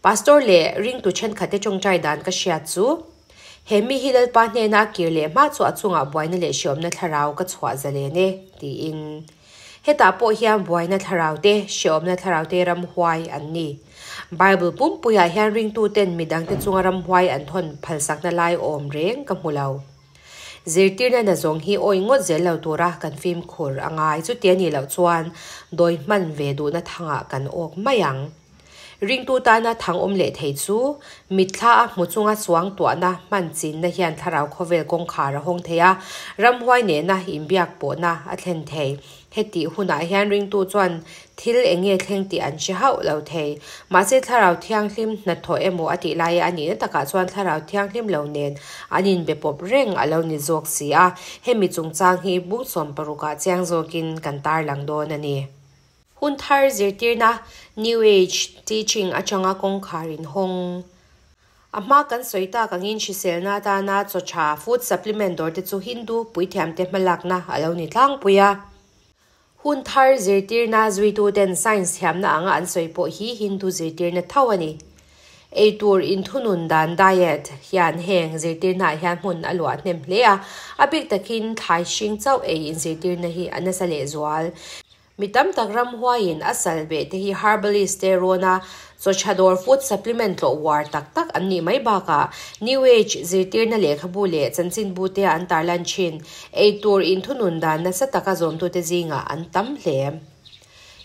Pastor leh ringtu thenkhat te tawngtai dan ka hriat chu, He mi hi Lalpa hnena a kir leh hma chu a chungah buaina leh hreawmna thlarau ka chhuah zalen e, tiin. Hetah pawh hian buaina thlarau te, hreawmna thlarau te ramhuai an ni. Bible pumpuiah hian ringtuten midangte chunga ramhuai an thawn phalsakna lai awm reng ka hmu lo. Zirtirna nazawng hi awi ngawt zel lo tura kan fimkhur a ngai. Chuti a nih loh chuan dawi hman ve duhna thangah kan awk mai ang. Ringtu tana thang awm leh thei chu mitthla a hmu chunga suangtuahna hman chinna hian thlarau khawvel kawngkhar a hawng thei a, ramhuai nena inbiak pawhna a thlen thei. Hetih hunah hian ringtu chuan thil eng nge thleng tih an hre hauh lo thei. Mahse thlarau thianghlim hnathawh emaw a tih laia a nihna takah chuan thlarau thianghlim lo nen an inbe pawp reng a lo ni zawk si a, hemi chungchang hi bung sawmparukah chiang zawkin kan tarlang dawn a ni. Hun thar zirtirna, New Age teaching, atanga kawngkhar inhawng. A hma kan sawi tak angin hriselna atana chaw tha, food supplement, dawrte chu Hindu puithiamte hmalakna a lo ni tlangpui a. Hun thar zirtirna zuituten science thiamna anga an sawi pawh hi Hindu zirtirna tho a ni. Eitur inthunun dan, diet, hian heng zirtirnaah hian hmun a luah hnem hle a, a bik takin thlai hring chauh ei inzirtirna hi a nasa lehzual. Mi tam tak ramhuaiin a sal beh te hi herbalist te rawn a, chaw tha dawr food supplement tlawh uar tak tak an nih mai bakah New Age zirtirna lehkhabu leh chanchinbu te an tarlan thin. Eitur inthunun dan nasa taka zawmtute zingah an tam hle.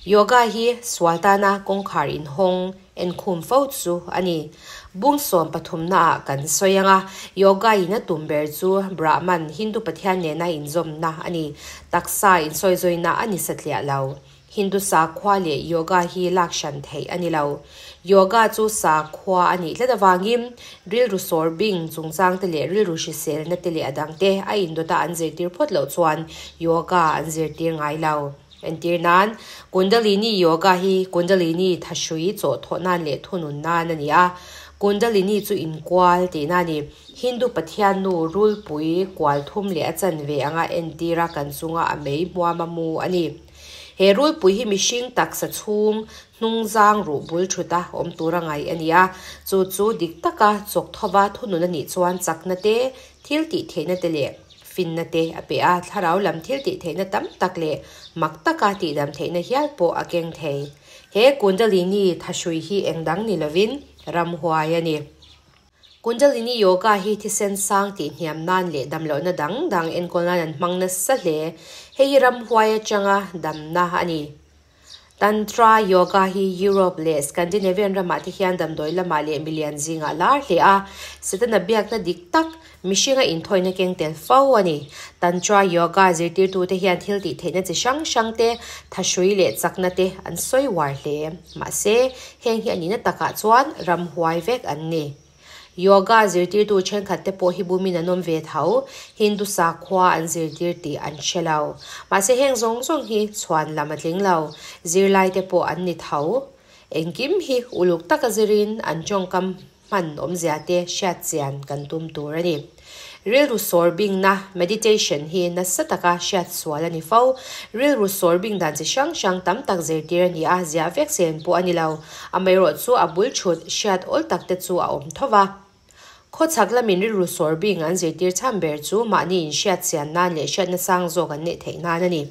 Yoga hi sual tana kawngkhar inhawng enkhum fo chu a ni. Bung sawmpathumnaah kan sawi ang a, yoga in a tum ber chu Brahman, Hindu pathian nena inzawmna a ni. Taksa insawizawiina a ni satliah lo. Hindu sakhua leh yoga hi lak hran theih a ni lo. Yoga chu sakhua a nih tlat avangin rilru sawr bing chungchangte leh rilru hriselna te leh a dangte a indawta an zirtir phawt loh chuan yoga an zirtir ngai lo. Entir nan, Kundalini Yoga hi Kundalini thahrui chawhthawh nan leh thunun nan a ni a. Kundalini chu inkual tihna a ni. Hindu pathian nu rulpui kual thum leh a chanve anga entira kan chunga a mei hmuam a mu a ni. He rulpui hi mihring taksa chhung hnungzang ruh bul thuta awm tura ngaih a ni a. Chu chu dik taka chawk thova thunun a nih chuan chakna te, thil tih theihna te leh Finna te a pe a, thlarau lam thil tih theihna tam tak leh mak taka tihdam theihna hial pawh a keng thei. He Kundalini thahrui hi eng dang ni lovin ramhuai a ni. Kundalini Yoga hi thisen sang tih hniam nan leh damlohna dang dang enkawl nan an hmang nasa hle. Hei hi ramhuai atanga damna a ni. Tantra Yoga hi Europe leh Scandinavian ramah te hian damdawi lamah leh milian zingah lar hle a, Setana biakna dik tak, mihringa inthawina keng tel fo a ni. Tantra Yoga zirtirtute hian thil tih theihna chi hrang hrang te, thahrui leh chakna te an sawi uar hle. Mahse, heng hi a nihna takah chuan ramhuai vek an ni. Yoga zirtirtu thenkhat te pawh hi bumin an awm ve tho, Hindu sakhua an zirtir tih an hre lo. Mahse heng zawng zawng hi chhuan lam a tling lo, zirlai te pawh an ni tho. Engkim hi uluk taka zirin an tawngkam hman awmzia te hriat chian kan tum tur a ni. Rilru sawr bingna, meditation, hi nasa taka hriat sual a ni fo. Rilru sawr bing dan chi hrang hrang tam tak zirtir a ni a, ziah vek sen pawh a ni lo. Amaherawh chu a bul thut hriat awl tak te chu a awm tho va. Khawchhak lamin rilru sawr bing an zirtir chhan ber chu mahni inhriat chian nan leh hriatna sang zawk an neih theih nan a ni.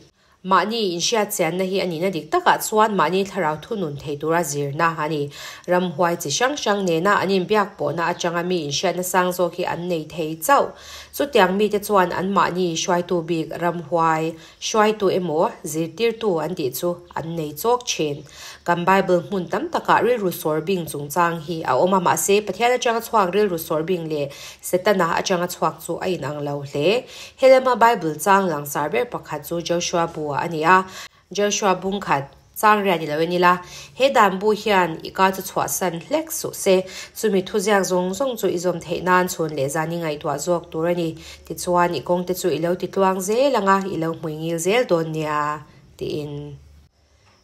Mahni inhriatchianna hi a nihna dik takah chuan mahni thlarau thunun thei tura zirna a ni. Ramhuai chi hrang hrang nena an inbiak pawhna atanga mi inhriatna sang zawk hi an nei thei chauh. Chutiang mite chuan an mahni hruaitu bik ramhuai, hruaitu emaw zirtirtu an tih chu an nei chawk thin. Kan Bible hmun tam takah rilru sawr bing chungchang hi a awm a, mahse Pathian atanga chhuak rilru sawr bing leh Setana atanga chhuak chu a inang lo hle. He lama Bible chang langsar ber pakhat chu Joshua bu-ah a ni a. Joshua bung khat, chang riah ni lo en ila, he dan bu hian i ka chu chhuahsan hlek suh se, chumi thuziak zawng zawng chu i zawm theih nan chhun leh zan i ngaihtuah zawk tur a ni. Tichuan, i kawngte chu i lo ti tluang zel ang a, i lo hmuingil zel dawn nia, tiin.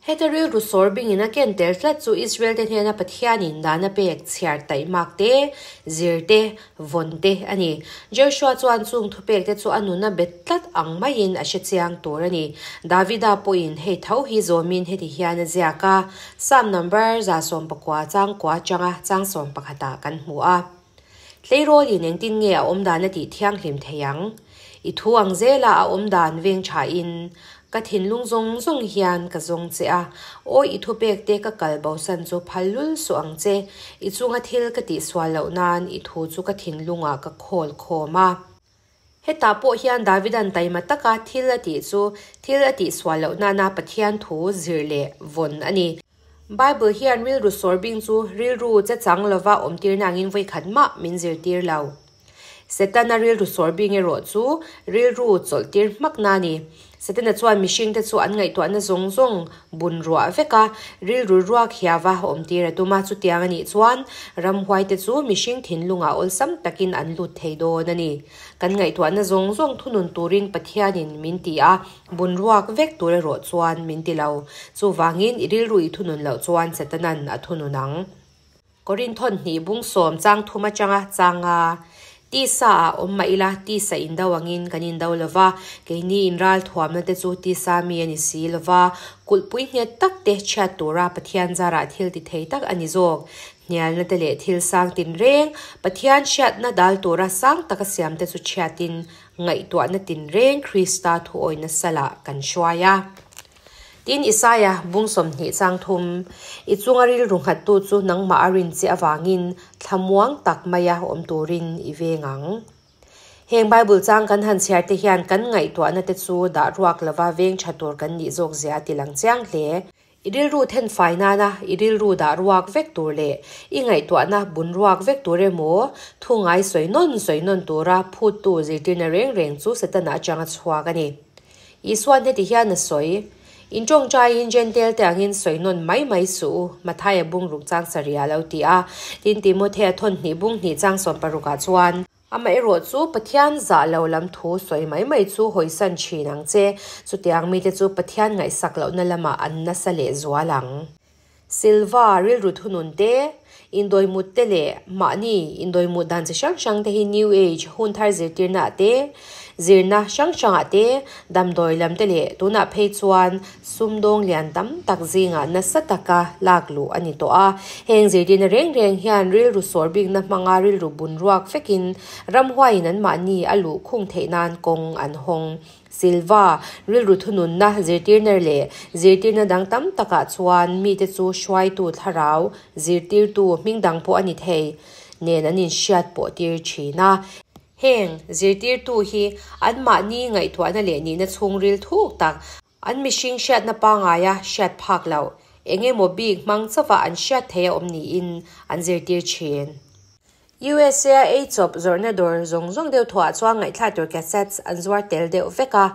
Heta rilru sawr bingin a ken tel tlat chu Israel-te hnena Pathianin dan a pek chhiar taihmak te, zir te, vawn te a ni. Joshua chuan chung thupekte chu a nun a bet tlat ang maiin a hre chiang tur a ni. Davida pawhin hei tho hi zawmin heti hian a ziak a, Psalm number 119 changkua atanga chang sawmpakhatah kan hmu a. Tleirawlin engtin nge a awmdan a tih thianghlim thei ang? I thu ang zela a awmdan veng thain ka thinlung zawng zawng hian ka zawng che a, awi i thupek te ka kal bosan chu phal lul suh ang che, i chunga thil ka tihsual loh nan i thu chu ka thinlungah ka khawl khawm a. Hetah pawh hian Davidan taima taka thil a tih chu thil a tihsual loh nana Pathian thu zir leh vawn a ni. Bible hian rilru sawrbing chu rilru che chang lova awmtirna angin vawikhat mah min zirtir lo. Setana rilru sawrbing erawh chu rilru chawlhtir hmakna a ni. Setana chuan mihringte chu an ngaihtuahna zawng zawng bun ruah vek a, rilru ruak hiava awmtir a tum a, chutiang a nih chuan ramhuaite chu mihring thinlungah awlsam takin an lut thei dawn a ni. Kan ngaihtuahna zawng zawng thunun turin Pathianin min ti a, bun ruak vek tur erawh chuan min ti lo. Chuvangin i rilru i thunun loh chuan Setana'n a thunun ang. Korinthawn hnih bung sawm chang thum atanga chang a, Tisa ah awm mah ila tisa indo angin kan indo lo va, keini inral thuamna te chu tisa mi a ni si lo va, kulhpui nghet tak te chhiat tura Pathian zarah thil ti thei tak a ni zawk. Hnialna te leh thil sang tinreng, Pathian hriatna dal tura sang taka siam te chu chhiatin ngaihtuahna tinreng Krista thuawina salah kan hruai a. Tin, Isaia bung 20 chang thum, I chunga rilru nghattu chu nangmah a rin che avangin thlamuang tak maia awm turin i veng ang. Heng Bible chang kan han chhiar te hian kan ngaihtuahna te chu dah ruak lova veng tha tur kan nih zawk zia a ti lang chiang hle. I rilru then fai nana i rilru dah ruak vek tur leh i ngaihtuahna bun ruak vek tur emaw thu ngai sawi nawn sawi nawn tura phuttu zirtirna reng reng chu Setana atanga chhuak a ni. Isuan heti hian a sawi, In tawngtaiin Jentail te angin sawi nawn mai mai suh u, Mathaia bung ruk chang sarih a lo ti a. Tin, Timothea thawn hnih bung hnih chang 16 ah chuan, Amaherawh chu Pathian zah lo lam thu sawi mai mai chu hawisan thin ang che, chutiang mite chu Pathian ngaihsak lohna lamah an nasa leh zual ang. Silva rilru thunun te, indawimut te leh mahni indawimut dan chi hrang hrang te hi New Age hun thar zirtirna ah te, zirna hrang hrang ah te, damdawi lam te leh tunah phei chuan sumdawng lian tam tak zingah nasa taka lak luh a ni tawh a. Heng zirtirna reng reng hian rilru sawr bikna hmanga rilru bun ruak vekin ramhuaiin anmahni a luh khung theih nan kawng an hawng. Silva, rilru thununna zirtirna leh zirtirna dang tam takah chuan mite chu hruaitu thlarau, zirtirtu hming dang pawh a ni thei, nen an inhriat pawh tir thin a. Heng zirtirtu hi anmahni ngaihtuahna leh nihna chhungril thuk tak, an mihring hriatna pangaia hriat phak loh, eng emaw bik hmang chauha an hriat theih a awm niin an zirtir thin. USA a ei chawp zawrhna dawr zawng zawng deuh thuah chuan ngaihthlak tur cassettes an zuar tel deuh vek a.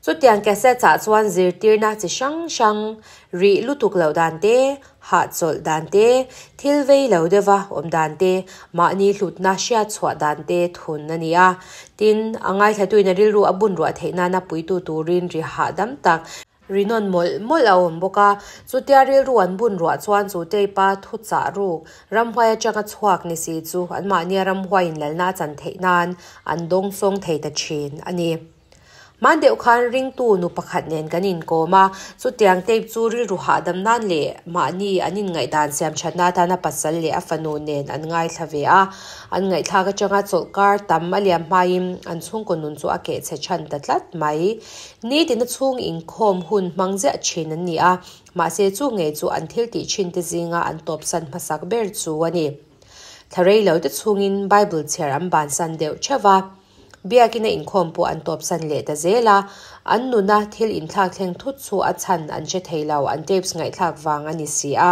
Chutiang cassettes ah chuan zirtirna chi hrang hrang, rih lutuk loh dan te, hahchawlh dan te, thil vei lo deuha awm dan te, mahni hlutna hriat chhuah dan te thun a ni a. Tin, a ngaithlatuin a rilru a bun ruah theih nana puitu turin ri hahdam tak, Rinawn mawlh mawlh a awm bawk a, chutia rilru an bun ruah chuan chu tape-a thu chah ruk, ramhuai atanga chhuak ni si chu anmahnia ramhuaiin lalna a chan theih nan an dawngsawng thei ta thin a ni. Hman deuh khan ringtu nu pakhat nen kan inkawm a, chutiang tape chu rilru hahdam nan leh mahni an inngaihdan siam thatna atana pasal leh a fanu nen an ngaithla ve a, An ngaihthlak atanga chawlhkar tam a liam hmain an chhungkaw nun chu a keh chhe chhan ta tlat mai. Nitina chhung inkhawm hun hmang ziah thin an ni a, mahse chu ngei chu an thil tih thin te zinga an tawpsan hmasak ber chu a ni. Thla rei lo te chhungin Bible chhiar an bansan deuh theuh va, Biakina inkhawm pawh an tawpsan leh ta zel a, an nuna thil inthlak thleng thut chu a chhan an hre thei lo, an tapes ngaihthlak vang a ni si a.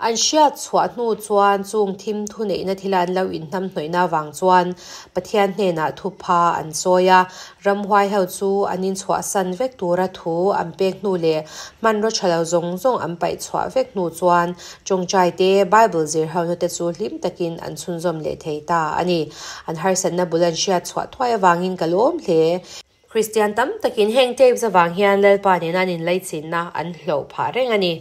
An hriat chhuah hnu chuan chung thim thuneihna thila an lo inhnam hnawihna avang chuan Pathian hnenah thupha an sawi a, ramhuai ho chu an inchhuahsan vek tura thu an pek hnu leh hmanraw tha lo zawng zawng an paih chhuah vek hnu chuan tawngtai te, Bible zir hona te chu hlim takin an chhunzawm leh thei ta a ni. An harsatna bul an hriat chhuah thuai avangin ka lawm hle. Kristian tam takin heng tapes avang hian Lalpa nena an inlaichinna an hloh phah reng a ni.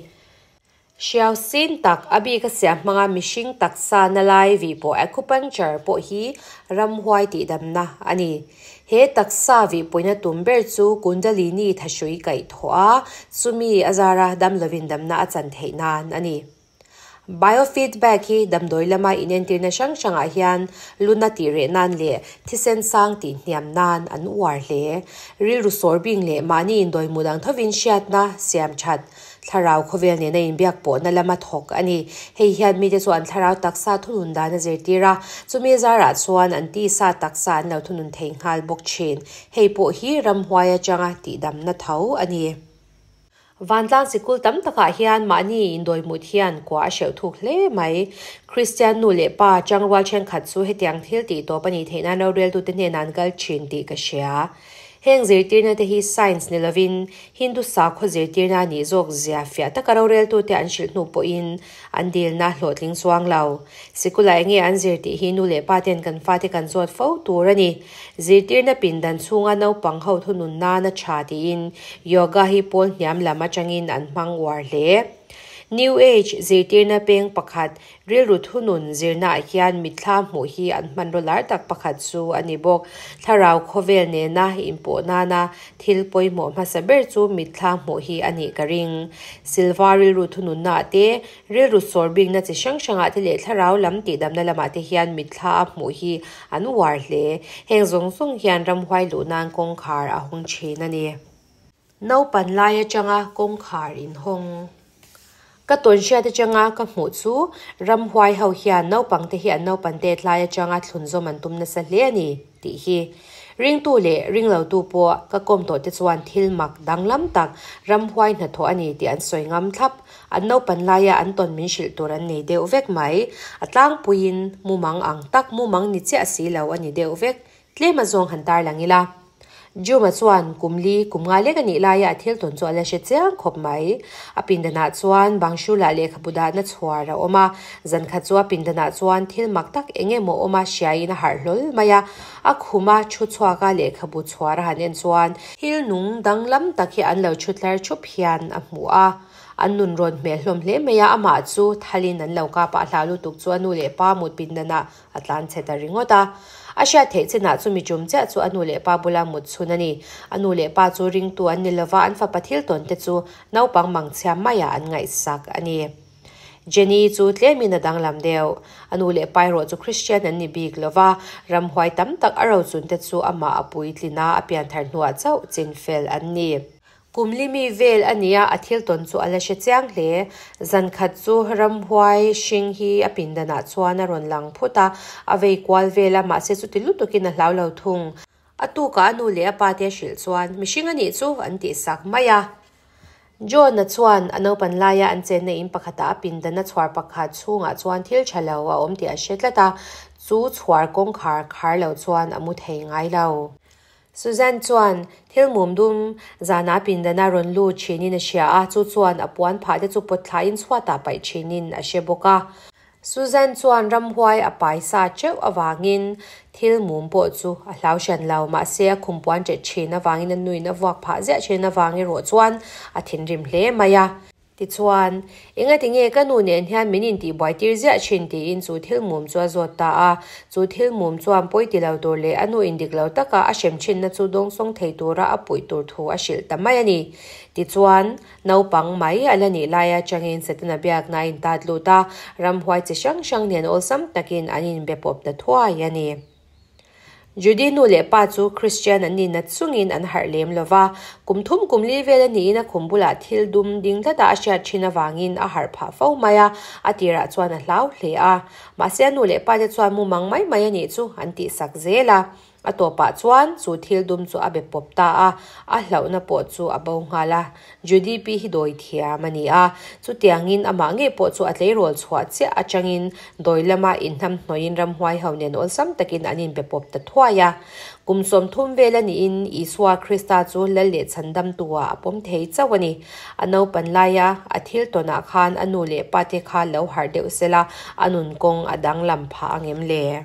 Hriau sin tak, a bik a siam hmanga mihring taksa na lai vih pawh acupuncture pawh hi ramhuai tihdamna a ni. He taksa vihpuina tum ber chu Kundalini thahrui kaih thawh a, chumi a zara dam lovin damna a chan theih nan a ni. Biofeedback hi damdawi lama inentirna hrang hrangah hian luna tih reh nan leh thisen sang tih hniam nan an uar hle. Rilru sawr bing leh mahni indawi mu dang thovin hriatna siam that Thlarau khawvel nena inbiak pawhna lama thawk a ni. Hei hian mite chu an thlarau taksa thunun dan a zirtir a, chumi zarah chuan an tisa taksa an lo thunun thei nghal bawk thin. Hei pawh hi ramhuai atanga tihdamna tho a ni. Vantlang sikul tam takah hian mahni indawi mut hian kua a hreuh thuk hle mai. Kristian nu leh pa changrual thenkhat chu hetiang thil tih tawp a nih theih nan roreltute hnenah an kal thin tih ka hria. Heng zirtirna te hi science ni lovin Hindu sakhaw zirtirna a nih zawk zia fiah taka roreltute an hrilh hnu pawhin an dilna hlawhtling chuang lo. Sikula enge an zir tih hi nu leh pa ten kan fate kan zawt fo tur a ni. Zirtirna pindan chhunga naupang ho thunun nana tha tiin yoga hi pawl hniam lam atangin an hmang uar hle. New Age zirtirna peng pakhat Rilru thunun zirnaah hian mitthla hmuh hi an hmanraw lar tak pakhat chu a ni bawk. Thlarau khawvel nena inpawh nana thil pawimawh hmasa ber chu mitthla hmuh hi a nih ka ring. Silva rilru thununnaah te, rilru sawr bikna chi hrang hrangah te leh thlarau lam tihdamna lamah te hian mitthla a hmuh hi an uar hle. Heng zawng zawng hian ramhuai luh nan kawngkhar a hawng thin a ni. Naupan lai atanga kawngkhar inhawng. Ka tawnhriat atanga ka hmuh chu ramhuai ho hian naupang te hi an naupan tet lai atanga thlunzawm an tum nasa hle a ni tih hi. Ringtu leh ringlotu pawh ka kawm tawh te chuan thil mak danglam tak ramhuai hnathawh a ni tih an sawi ngam thlap. An naupan laia an tawn min hrilh tur an nei deuh vek mai. A tlangpuiin mumang ang tak mumang ni chiah si lo a ni deuh vek. Tlem a zawng han tarlang ila. Juma chuan kum li, kum nga lek a nih laia a thil tawn chu a la hre chiang khawp mai. A pindanah chuan Bangshula lehkhabu dahna chhuar a awm a, zan khat chu a pindanah chuan thil mak tak eng emaw awm a hriaiin a harh hlawl mai a. A khuma thu chhuaka lehkhabu chhuar a han en chuan thil nung danglam tak hi an lo thu tlar thup hian a hmu a. An nun rawn hmel hlawm hle mai a, amah chu thalin an lo kap a, a hlau lutuk chu a nu leh pa mut pindanah A tlan chhe ta ringawt a. A hriat theih chinah chu mi tum chiah chu a nu leh pa bula mut chhun a ni. A nu leh pa chu ringtu an ni lova, an fapa thil tawn te chu naupang mangchhia maiah an ngaihsak a ni. Jenny chu tlemin a danglam deuh. A nu leh pa erawh chu Christian an ni bik lova, ramhuai tam tak a rochun te chu amah a puitlin a, a pianthar hnuah chauh chinfel an ni. Kum li mi vel a nia, a thil tawn chu a la hre chiang hle. Zan khat chu ramhuai hring hi a pindanah chuan a rawn lang phut a, a vei kual vel a, mahse chuti lutukin a hlau lo thung. A tukah a nu leh a pa te a hrilh chuan, Mihring a nih chu, an tih sak mai a. John-a chuan a naupan laia an chenna in pakhatah a pindana chhuar pakhat chhungah chuan thil tha lo a awm tih a hre tlat a, chu chhuar kawngkhar khar lo chuan a mu thei ngai lo. Suzanne chuan thil mum dum zana pindana rawn lut thinin a hria a, chu chuan a puan phah te chu pawt thlain chhuatah paih thinin a hre bawk a. Suzanne chuan ramhuai a pai sa teuh avangin thil mum pawh chu a hlau hran lo, mahse a khum puan ṭet thin avangin a nuin a vuak phah ziah thin avang erawh chuan a thinrim hle mai a. Tichuan, engati nge ka nu nen hian min intihbuai tir ziah thin tiin chu thil mum chu a zawt ta a. Chu thil mum chuan pawi ti lo tur leh a nu indik lo taka a hrem thinna chu dawngsawng thei tura a puih tur thu a hrilh ta mai a ni. Tichuan, naupang mai a la nih lai atangin Setana biakna a intat lut a, ramhuai chi hrang hrang nen awlsam takin an inbe pawp ta thuai a ni. Judy nu leh pa chu Kristian an ni nat chungin an harh lem lo va, kum thum kum li vel a niin a khum bulah thil dum ding tlata a hriat thin avangin a harh phah fo mai a, a tirah chuan a hlau hle a. Mahse a nu leh pa te chuan mumang mai mai a nih chu an tihsak zel a. A tawpah chuan chu thil dum chu a be pawp ta a, a hlauhna pawh chu a bo nghal a. Judy pi hi dawi thiam a ni a, chutiangin amah ngei pawh chu a tleirawl chhuah chiah atangin dawi lama inhnamhnawhin ramhuai ho nen awlsam takin an inbe pawp ta thuai a. Kum 30 vel a niin Isua Krista chu lal leh chhandamtu-ah a pawm thei chauh a ni. A naupan laia a thil tawnah khan a nu leh pate kha lo harh deuh sela a nun kawng a danglam phah angem le?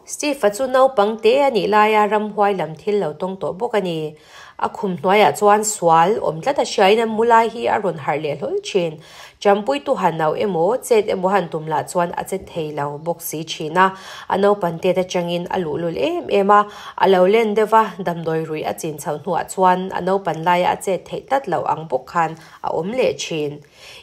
Steve-a chu naupang te a nih laia ramhuai lam thil lo tawng tawh bawk a ni. A khum hnuaiah chuan sual awm tlat a hriain a mu lai hi a rawn harh leh hlawl thin. Champuitu han auh emaw, chet emaw han tum lah chuan a che thei lo bawk si thin a. A naupan tet atangin a luhlul em em a, a lo len deuh va, damdawi ruih a chin chhoh hnuah chuan a naupan laia a chet theih tlat loh ang bawk khan a awm leh thin.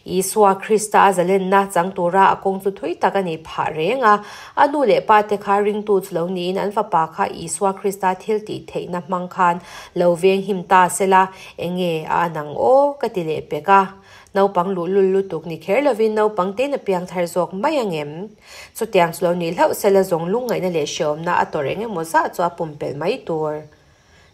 Isua Krista a zalenna chang tura a kawng chu thui tak a nih phah reng a. A nu leh pa te kha ringtu chu lo niin an fapa kha Isua Krista thil tih theihna hmang khan lo veng him ta sela, enge a an ang aw? ka ti leh pek a. Naupang luhlul lutuk ni kher lovin naupang tein a piang thar zawk mai angem? Chutiang chu lo nih hlauh sela zawng lungngaihna leh hreawmna a tawrh eng emaw zah chu a pumpelh mai tur.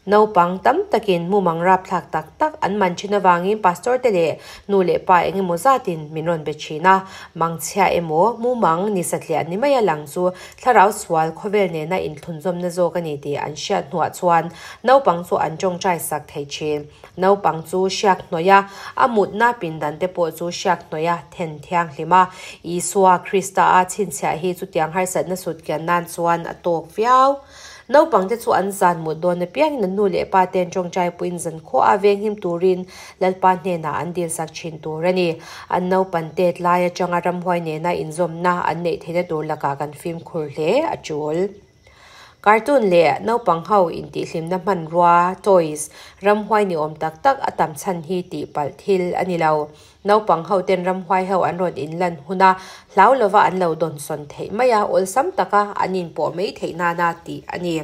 Naupang tam takin mumang rapthlak tak tak an man thin avangin pastor te leh nu leh pa eng emaw zatin min rawn be thin a. Mangchhia emaw mumang ni satliah ni maia lang chu thlarau sual khawvel nena inthlunzawmna zawk a ni tih an hriat hnuah chuan naupang chu an tawngtai sak thei thin. Naupang chu hriak hnawih a, a mutna pindan te pawh chu hriak hnawih a then thianghlim a. Isua Krista a chhinchhiah hi chutiang harsatna sut kian nan chuan a tawk viau. Naupangte chu an zan mut dawn apiangin an nu leh pa ten tawngtai puiin zankhua a venghim turin Lalpa hnenah an dilsak thin tur a ni. An naupan tet lai atanga ramhuai nena inzawmna an neih theihna tur lakah kan fimkhur hle a tul. Cartoon leh naupang ho intihhlimna hmanrua, toys, ramhuai ni awm tak tak a tam chhan hi tihpalh thil a ni lo. Naupang ho ten ramhuai ho an rawn inlan huna hlau lova an lo dawnsawn theih mai a, awlsam taka an inpawh mai theih nana tih a ni.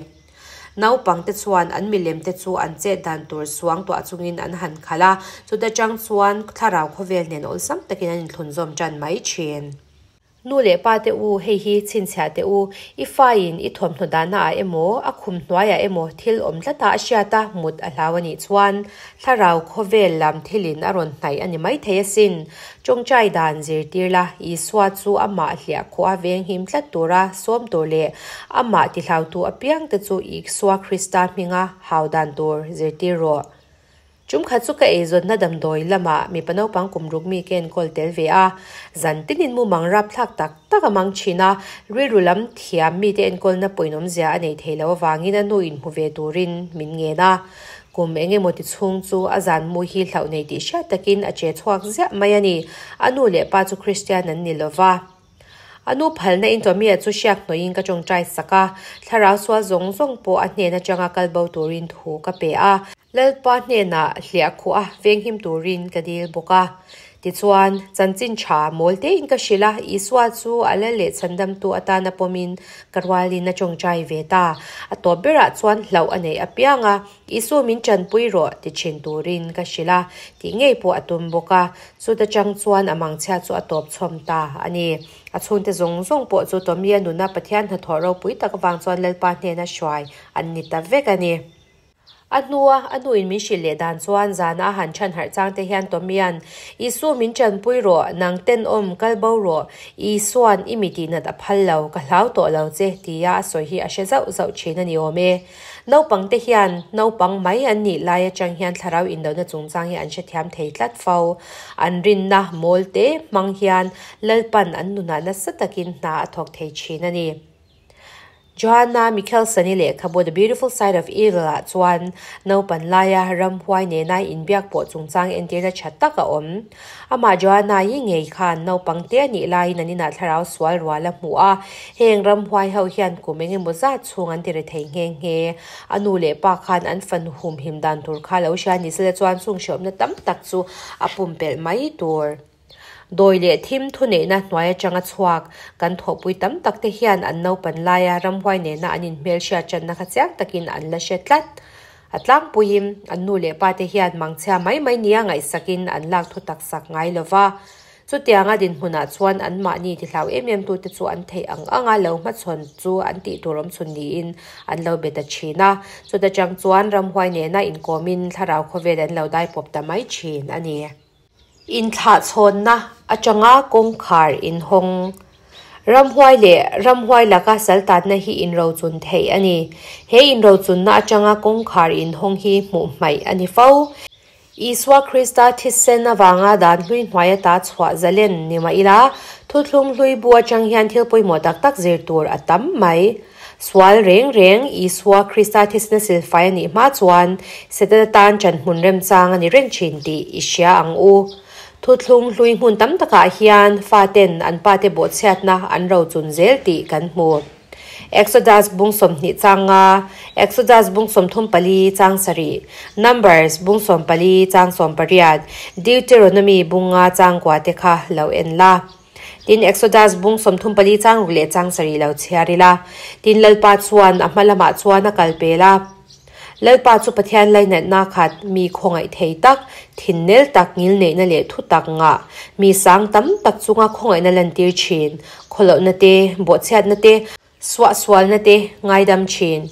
Naupang te chuan an milem te chu an chet dan tur suang tuah chungin an han khalh a, chuta tang chuan thlarau khawvel nen awlsam takin an inthlunzawm tan mai thin. Nu leh pa te u, hei hi chhinchhiah teh u, i faiin i thawmhnaw dahna ah emaw, a khum hnuaiah emaw thil awm tlata a hriat a, mut a hlau a nih chuan thlarau khawvel lam thilin a rawn hnaih a ni maithei asin. Tawngtai dan zirtir la, Isua chu amah hliah khawh a venghim tlat tura sawm tur leh amah tihlautu apiangte chu Isua Krista hminga hau dan tur zirtir rawh. Tum khat chu ka eizawnna damdawi lamah mipa naupang kum ruk mi ka enkawl tel ve a, zan tinin mumang rapthlak tak tak a mang thin a, rilru lam thiam mite enkawlna pawinawmzia a nei thei lo avangin a nu inhmu ve turin min ngen a. Kum eng emaw ti chhung chu a zan mu hi hlauh nei tih hriat takin a che chhuak ziah mai a ni. A nu leh pa chu Kristian an ni lova. A nu phalna in Tommy-a chu hriak hnawih in ka tawngtai sak a, thlarau sual zawng zawng pawh a hnen atanga kal bo turin thu ka pe a. Lalpa hnenah hliah khuh a venghim turin ka dil bawk a. Tichuan, chanchin tha mawl tein ka hrilh a, Isua chu a lal leh chhandamtu atana pawmin ka rualin a tawngtai ve ta. A tawp berah chuan hlauh a neih apiang a, Isu min tanpui rawh ti thin turin ka hrilh a, tih ngei pawh a tum bawk a. Chuta chang chuan a mangchhia chu a tawp chhawm ta a ni. A chhungte zawng zawng pawh chu Tommy-a nuna Pathian hnathawh ropui tak avang chuan Lalpa hnena hruai an ni ta vek a ni. A hnua a hnuin min hrilh leh dan chuan zana a han chhan harh chang te hian Tommy-a'n, Isu min tanpui rawh, nang tenawm, kal bo rawh, Isua'n i mi tihnat a phal lo, ka hlau tawh lo che, tia a sawi hi a hre zauh zauh thin a ni awm e. Naupang te hian naupang mai an nih lai atang hian thlarau indona chungchang hi an hrethiam thei tlat fo. An rinna mawl te hmang hian Lalpan an nunah nasa takin hna a thawk thei thin a ni. Johanna Mikkelsen-i lehkhabu The Beautiful Side of Evil ah chuan naupan laia ramhuai nena inbiak pawh chungchang entirna tha tak a awm. Amah Johanna-i ngei khan naupang te a nih laiin an inah thlarau sual rual a hmu a, heng ramhuai ho hian kum eng emaw zat chhung an ti ri thei nghe nghe. A nu leh pa khan an fanu humhim dan tur kha lo hria ni sela chuan chung hreawmna tam tak chu a pumpelh mai tur. Dawi leh thim thuneihna hnuai atanga chhuak kan thawhpui tam tak te hian an naupan laia ramhuai nena an inhmelhriat tanna kha chiang takin an la hre tlat. A tlangpuiin an nu leh pa te hian mangchhia mai mai nia ngaihsakin an lak thu tak sak ngai lo va. Chutianga dinhmunah chuan anmahni tihlau em em tute chu an theih ang anga lo hmachhawn chu an tih tur awmchhun niin an lo be ta thin a. Chuta chang chuan ramhuai nena inkawmin thlarau khawvel an lo daipawp ta mai thin a ni. Inthlahchhawnna atanga kawngkhar inhawng. Ramhuai leh ramhuai laka saltatna hi inrochun theih a ni. He inrochunna atanga kawngkhar inhawng hi hmuh hmaih a ni fo. Isua Krista thisen avanga dan hlui hnuai ata chhuah zalen ni mah ila, thuthlung hlui bu atang hian thil pawimawh tak tak zir tur a tam mai. Sual reng reng Isua Krista thisna silfai a nih hma chuan Setana tan ṭanhmun remchang a ni reng ṭhin tih i hria ang u. Thuthlung hlui hmun tam takah hian faten an pate bawhchhiatna an rochun zel tih kan hmu. Exodus bung 20 chang nga, Exodus bung 34 chang sarih, Numbers bung 14 chang 18, Deuteronomy bung nga chang kua te kha lo en la. Tin, Exodus bung 34 chang ruk leh chang sarih lo chhiar ila. Tin, Lalpa chuan a hma lamah chuan a kal pel a. Lalpa chu Pathian lainatna khat, mi khawngaih thei tak, thinnel tak, ngilneihna leh thu tak ngah, mi sang tam tak chunga khawngaihna lantir thin, khawlohna te, bawhchhiatna te, suahsualna te ngaidam thin.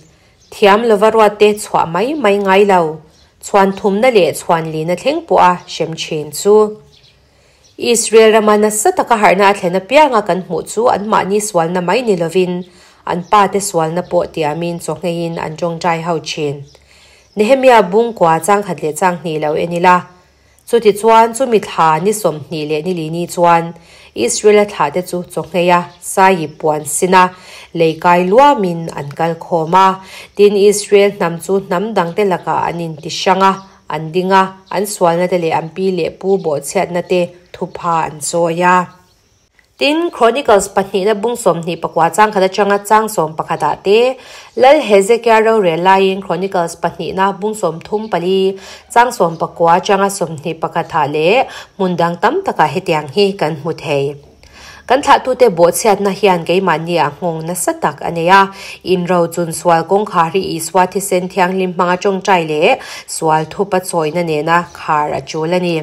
Thiam lova ruatte chhuah mai mai ngai lo, chhuan thumna leh chhuan lina thleng pawha hrem thin chu. Israel rama nasa taka harhna a thlen apianga kan hmuh chu anmahni sualna mai ni lovin an pate sualna pawh tiamin chawngheiin an tawngtai ho thin. Nehemia bungkua changkhat leh changhnih lo en ila. Chutichuan, chumi thla ni 20 leh ni li ni chuan Israel-a thlahte chu chawngheia Sai puan sina lei kai luamin an kal khawm a. Tin, Israel hnam chu hnam dangte lakah an inti hrang a, an ding a, an sualna te leh an pi leh pu bawhchhiatna te thupha an chawi a. Tin, Chronicles pahnihna bung 24 chang khat atanga chang 11 ah te, Lal Hezekia rorel laiin Chronicles pahnihna bung 34 chang 19 atanga 21 ah leh hmun dang tam takah hetiang hi kan hmu thei. Kan thlahtute bawhchhiatna hian keimahni ah nghawng nasa tak a nei a, inrochun sual kawngkhar hi Isua thisen thianghlim hmanga tawngtai leh sual thupa chawina nena khar a tul a ni.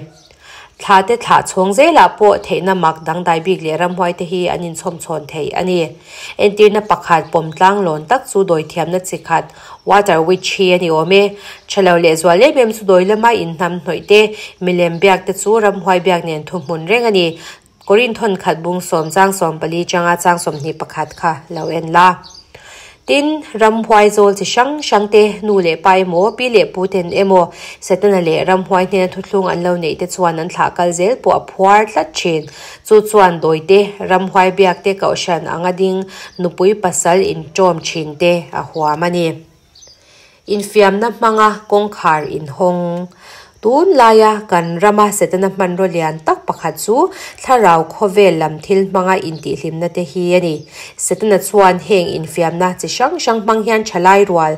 Thla te thlah chhawng zelah pawh theihna mak dangdai bik leh ramhuai te hi an inchhawm chhawn thei a ni. Entirna pakhat pawm tlang lawn tak chu dawithiamna chi khat water witch hi a ni awm e. Tha lo leh zual em em chu dawi lama inhnam hnawih te, milem biak te chu ramhuai biak nen thuhmun reng a ni. Korinthon khat bung sawm chang 14 changa chang 21 kha lo en la. Tin, ramhuai zawl chi hrang hrang te, nu leh pa emaw, pi leh pu ten emaw, Setana leh ramhuai hnena thuthlung an lo neih te chuan an thlah kal zel pawh a phuar tlat thin. Chu chuan dawi te, ramhuai biak te kohhran anga ding nupui pasal inṭawm thin te a huam a ni. Infiamna hmanga kawngkhar inhawng. Tun laia kan rama Setana hmanraw lian tak pakhat chu thlarau khawvel lam thil hmanga intihhlimna te hi a ni. Setana chuan heng infiamna chi hrang hrang hmang hian thalai rual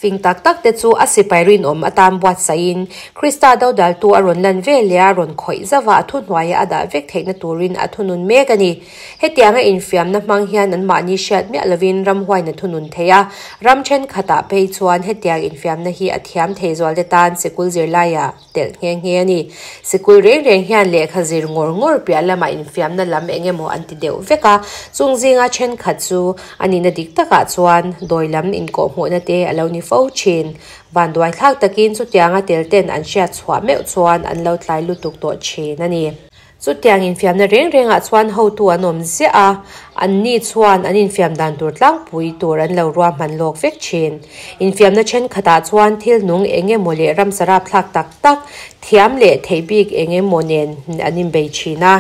fing tak tak te chu a sipai rinawm atan buatsaihin Krista dodaltu a rawn lan vel leh a rawn khawih zauh a, a thuhnuaia a dah vek theihna turin a thunun mek a ni. Hetianga infiamna hmang hian anmahni hriat miah lovin ramhuain a thunun thei a, ram thenkhatah phei chuan hetiang infiamna hi a thiam thei zualte tan sikul zirlaiah telh nghe nghe a ni. Sikul reng reng hian lehkha zir ngawr ngawr piah lamah infiamna lam eng emaw an ti deuh vek a, chung zinga thenkhat chu a nihna dik takah chuan dawi lam inkawhhmuhna te a lo ni fo thin. Vanduaithlak takin chutianga tel ten an hriat chhuah meuh chuan an lo tlai lutuk tawh thin a ni. Chutiang infiamna reng rengah chuan hotu an awm ziah a, anni chuan an infiam dan tur tlangpui tur an lo ruahman lawk vek thin. Infiamna thenkhatah chuan thil nung eng emaw leh ramsa rapthlak tak tak, thiam leh theih bik eng emaw nen an inbei thin a.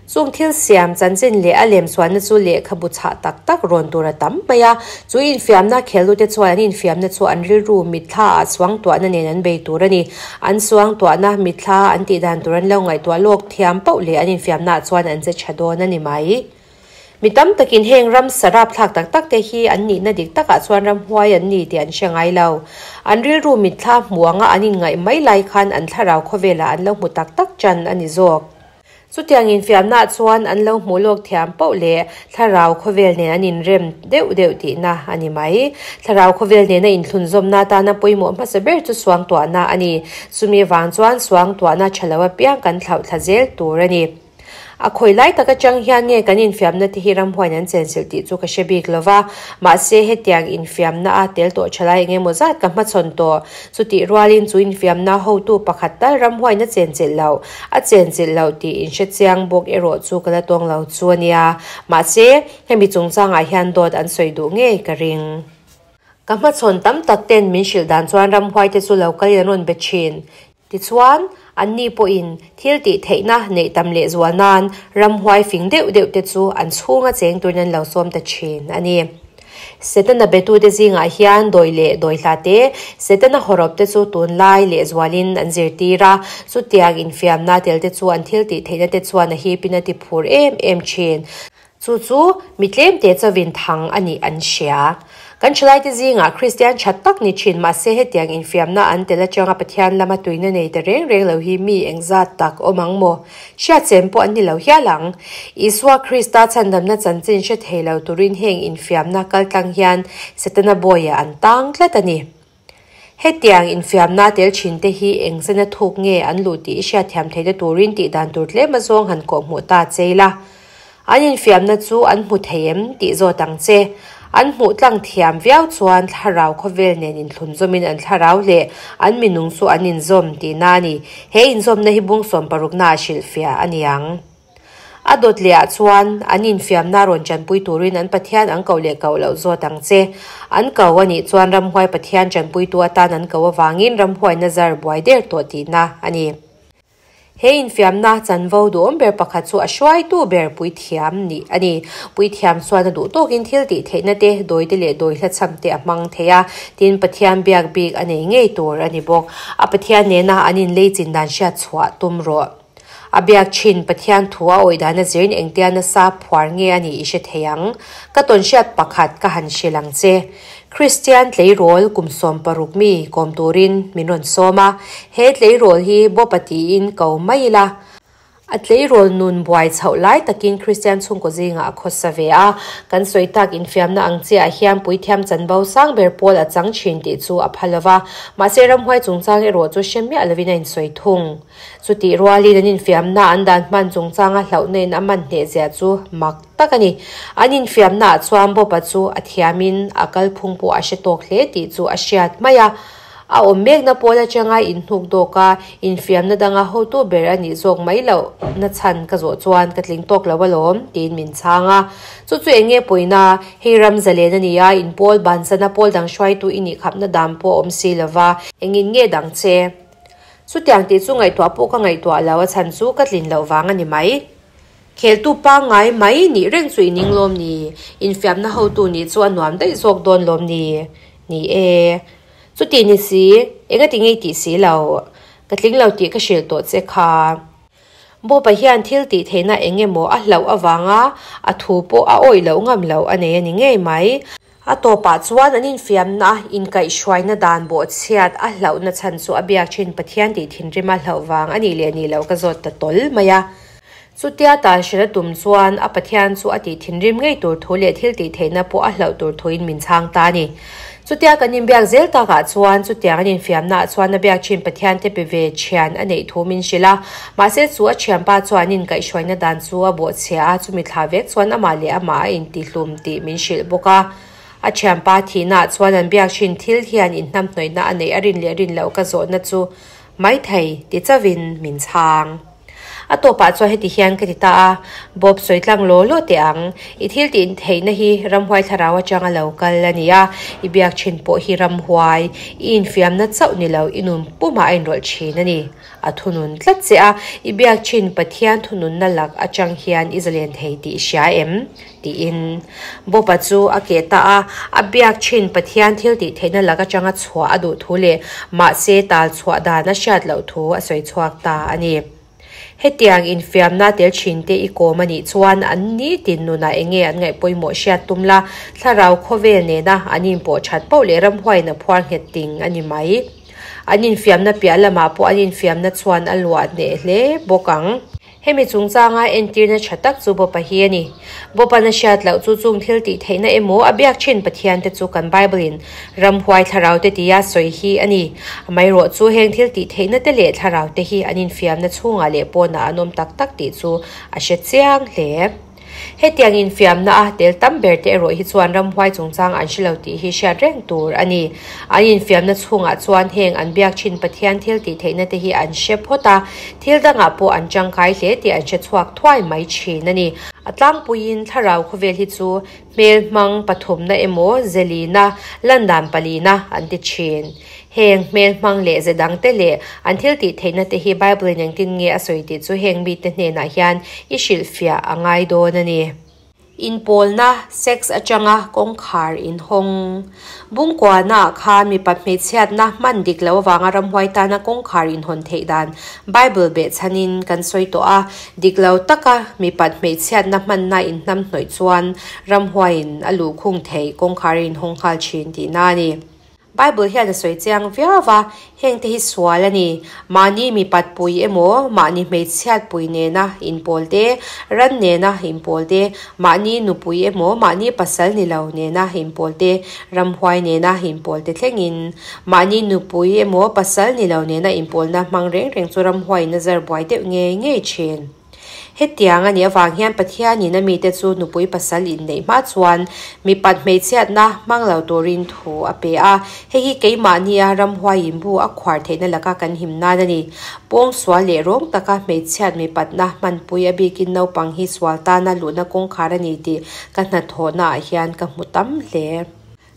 Chung thil siam chanchin leh a lem sualna chu lehkhabu chhah tak tak rawn tur a tam mai a. Chu infiamna kheltute chuan an infiamna chu an rilru mitthla ah suangtuahna nen an bei tur a ni. An suangtuahna mitthla an tih dan tur an lo ngaihtuah lawk thiam pauh leh an infiamna ah chuan an che tha dawn a ni mai. Mi tam takin heng ram sarap thlak tak tak te hi an nihna dik takah chuan ramhuai an ni tih an hre ngai lo. An rilru mitthla hmu anga an inngaih mai lai khan an thlarau khawvelah an lo hmu tak tak chan a ni zawk. Chutiang infiamnaah chuan an lo hmuh lawk thiam poh leh thlarau khawvel nen an inrem deuh deuh tihna a ni mai. Thlarau khawvel nena inthlunzawmna atana pawimawh hmasa ber chu suangtuahna a ni. Chumi avang chuan suangtuahna tha lo apiang kan thlauh thla zel tur a ni. A khawi lai tak atang hian nge kan infiamna te hi ramhuain an chenchilh tih chu ka hre bik lo va, mahse hetiang infiamna a tel tawh tha lai eng emaw zat ka hmachhawn tawh. Chutih rualin chu infiamna hotu pakhat tal ramhuain a chenchilh loh. A chenchilh loh tih inhre chiang bawk erawh chu ka la tawng lo chu a nia. Mahse, hemi chungchangah hian dawt an sawi duh ngei ka ring. Ka hmachhawn tam tak ten min hrilh dan chuan ramhuai te chu lo kalin an rawn be thin. Tichuan, anni pawhin thil tih theihna neih tam leh zual nan ramhuai fing deuh deuh te chu an chhunga cheng turin an lo sawm ta thin a ni. Setana betute zingah hian dawi leh dawi hla te, Setana hawrawp te chu tunlai lehzualin an zirtir a, chutiang infiamna tel te chu an thil tih theihna te chuan a hipin a ti phur em em thin. Chu chu mi tlemte chawin thang a nih an hria. Kan thalaite zingah Kristian tha tak ni thin mahse hetiang infiamna an tel atanga Pathian lama tuina nei ta reng reng lo hi mi engzat tak awm ang maw? Hriatchem pawh an ni lo hial ang. Isua Krista chhandamna chanchin hre thei lo turin heng infiamna kaltlang hian Setana bawiah an tang tlat a ni. Hetiang infiamna tel thin te hi eng zena thuk nge an luh tih i hriatthiam theihna turin tih dan tur tlem azawng han kawhhmuh ta che ila. An infiamna chu an hmu thei em tih zawt ang che. An hmuh tlang thiam viau chuan thlarau khawvel nen inthlunzawmin an thlarau leh an minung chu an inzawm tihna a ni. He inzawmna hi bung sawmparuknaah hrilhfiah a ni ang. A dawt leh ah chuan an infiamna rawn chanpui turin an Pathian an koh leh koh loh zawt ang che. An ko a nih chuan ramhuai Pathian chanpuitu atan an ko avangin ramhuaina zar buai der tawh tihna a ni. He infiamna chanvo duhawm ber pakhat chu a hruaitu ber puithiam nih a ni. Puithiam chuan a duh tawkin thil tih theihna te, dawite leh dawi hlachham te a hmang thei a, tin Pathian biak bik a nei ngei tur a ni bawk. A Pathian nena an inlei chin dan hriat chhuah tum rawh. A biak thin Pathian thu a awih dan a zirin engtia nasa phuar nge a nih i hre thei ang. Ka tawnhriat pakhat ka han hrilh ang che. Kristian tleirawl kum 16 mi kawm turin min rawn sawm a, he tleirawl hi Bopa tiin ko mai ila. A tleirawl nun buai chhoh lai takin Kristian chhungkaw zingah a khawsa ve a, kan sawi tak infiamna ang chiah hian puithiam chanvo sang ber pawl a chang thin tih chu a pha lova, mahse ramhuai chungchang erawh chu hre miah lovin a insawi thung. Chutih rualin an infiamna an dan hman chungchanga hlauhna in a man hneh zia chu mak tak a ni. An infiamnaah chuan Bob-a chu a thiamin a kalphung pawh a hre tawk hle tih chu a hriat mai a. A awm mekna pawl atanga inhnuk dawk a, infiamna danga hotu ber a nih zawk mai loh na chhan ka zawh chuan ka tling tawk lo alawm tiin min chhang a. Chu chu eng nge pawina, hei ram zalen a ni a, inpawl bansana pawl dang hruaitu i nih khapna dan pawh a awm si lova, engin nge dang che? Chutiang tih chu ngaihtuah pawh ka ngaihtuah lo, a chhan chu ka tlin loh vang a ni mai. Kheltu pangngai mai nih reng chu i ning lawm ni? Infiamna hotu nih chu a nuam daih zawk dawn lawm ni? Ni e. Chuti ni si, engati ngei tih si lo. Ka tling lo tih ka hrilh tawh che kha. Bob-a hian thil tih theihna eng emaw a hlauh avanga a thu pawh a awih loh ngam loh a nei a ni ngei mai. A tawpah chuan an infiamna inkaihhruaina dan bawhchhiat a hlauhna chhan chu a biak thin Pathian tih thinrima hlauh vang a nih leh nih loh ka zawt ta tawl mai a. Chutia tal hrilh a tum chuan a Pathian chu a tih thinrim ngei tur thu leh thil tih theihna pawh a hlauh tur thuin min chhang ta a ni. Chutia kan inbiak zel takah chuan chutiang an infiamnaah chuan a biak thin Pathian te pe ve thian a neih thu min hrilh a. Mahse chu a thianpa chuan an inkaihhruaina dan chu a bawhchhia a, chumi thla vek chuan amah leh amah a intihlum tih min hrilh bawk a. A thianpa thihnaah chuan an biak thin thil hian inhnamhnawihna a neih a rin leh rin loh ka zawhna chu maithei ti chauhin min chhang. A tawpah chuan heti hian ka ti ta a, Bob sawi tlang law law teh ang. I thil tih theihna hi ramhuai thlarau atanga lo kal a ni a, i biak thin pawh hi ramhuai, i infiamna chauh ni lo, i nun pumah a inrawlh thin a ni. A thunun tlat che a, i biak thin Pathian thununna lak atang hian i zalen thei tih i hria em? tiin Bob-a chu a keh ta a. A biak thin Pathian thil tih theihna lak atanga chhuah a duh thu leh mahse tal chhuah dan a hriat loh thu a sawi chhuak ta a ni. Hetiang infiamna tel thin te i kawm a nih chuan an nitin nunah eng nge an ngaih pawimawh hriat tum la, thlarau khawvel nena an inpawh that poh leh ramhuaiin a phuar nghet ting a ni mai. An infiamna piah lamah pawh an infiamna chuan a luah hneh hle bawk ang. Hemi chungchanga entirna tha tak chu Bopa hi a ni. Bopa'n a hriat loh chu chung thil tih theihna emaw a biak thin Pathian te chu kan Bible-in ramhuai thlarau te tia sawi hi a ni. Amaherawh chu heng thil tih theihna te leh thlarau te hi an infiamna chhungah leh pawnah an awm tak tak tih chu a hre chiang hle. Hetiang infiamna a tel tam ber te erawh hi chuan ramhuai chungchang an hre lo tih hi hriat reng tur a ni. An infiamna chhungah chuan heng an biak thin Pathian thil tih theihna te hi an hre phawt a, thil dangah pawh an tangkai hle tih an hre chhuak thuai mai thin a ni. A tlangpuiin thlarau khawvel hi chu hmel hmang pathumna emaw zelina, landan palina an ti thin. Heng hmel hmang leh ze dang te leh an thil tih theihna te hi Bible in engtin nge a sawi tih chu heng mite hnenah hian i hrilhfiah a ngai dawn a ni. Inpawlna, sex atanga kawngkhar inhawng. Bungkuanaah khan mipa hmeichhiatna hman dik lo avanga ramhuai tana kawngkhar inhawn theih dan Bible behchhanin kan sawi tawh a. Dik lo taka mipat hmeichhiatna hmanna inhnamhnawih chuan ramhuaiin a luhkhung theih kawngkhar inhawng nghal thin tihna a ni. Bible hian a sawi chiang viau va, hengte hi sual a ni. Mahni mipat pui emaw, mahni hmeichhiat pui nena inpawl te, ran nena inpawl te, mahni nupui emaw, mahni pasal ni lo nena inpawl te, ramhuai nena inpawl te thlengin. Mahni nupui emaw, pasal ni lo nena inpawlna hmang reng reng chu ramhuaiin a zar buai deuh ngei ngei thin. Hetiang a nih avang hian Pathianin a mite chu nupui pasal inneih hma chuan mipat hmeichhiatna hmang lo turin thu a pe a. Hei hi keimahnia ramhuaiin bu a khuar theihna laka kan him nan a ni. Pawngsual leh rawng taka hmeichhiat mipatna hmanpui a bikin naupang hi sual tana luhna kawngkhar a ni tih ka hnathawhnaah hian ka hmu tam hle.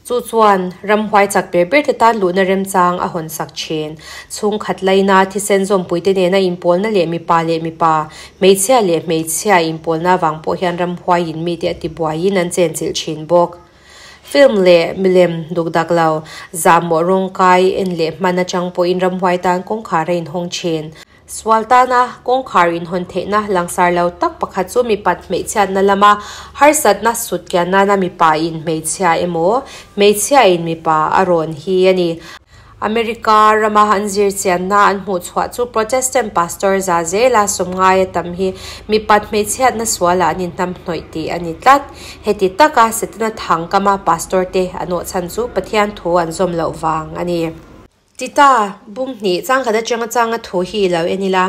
Chu chuan ramhuai chak ber ber te tan luhna remchang a hawn sak thin. Chhungkhat laina thisen zawmpuite nena inpawlna leh mipa leh mipa, hmeichhia leh hmeichhia inpawlna vang pawh hian ramhuaiin mite a tibuaiin an chenchilh thin bawk. Film leh milem dukdak lo, zahmawh rawngkai en leh hman atang pawhin ramhuai tan kawngkhar a inhawng thin. Sual tana kawngkhar inhawn theihna langsar lo tak pakhat chu mipat hmeichhiatna lama harsatna sut kian nana mipa in hmeichhia emaw, hmeichhia in mipa a rawn hi a ni. America rama an zirchianna an hmuh chhuah chu Protestant pastor za zela sawmngaia tam hi mipat hmeichhiatna sualah an inhnamhnawih tih a ni tlat. Heti taka Setana thangkama pastor te an awh chhan chu Pathian thu an zawm loh vang a ni. Tita, bung hnih changkhat atanga changa thu hi i lo en ila.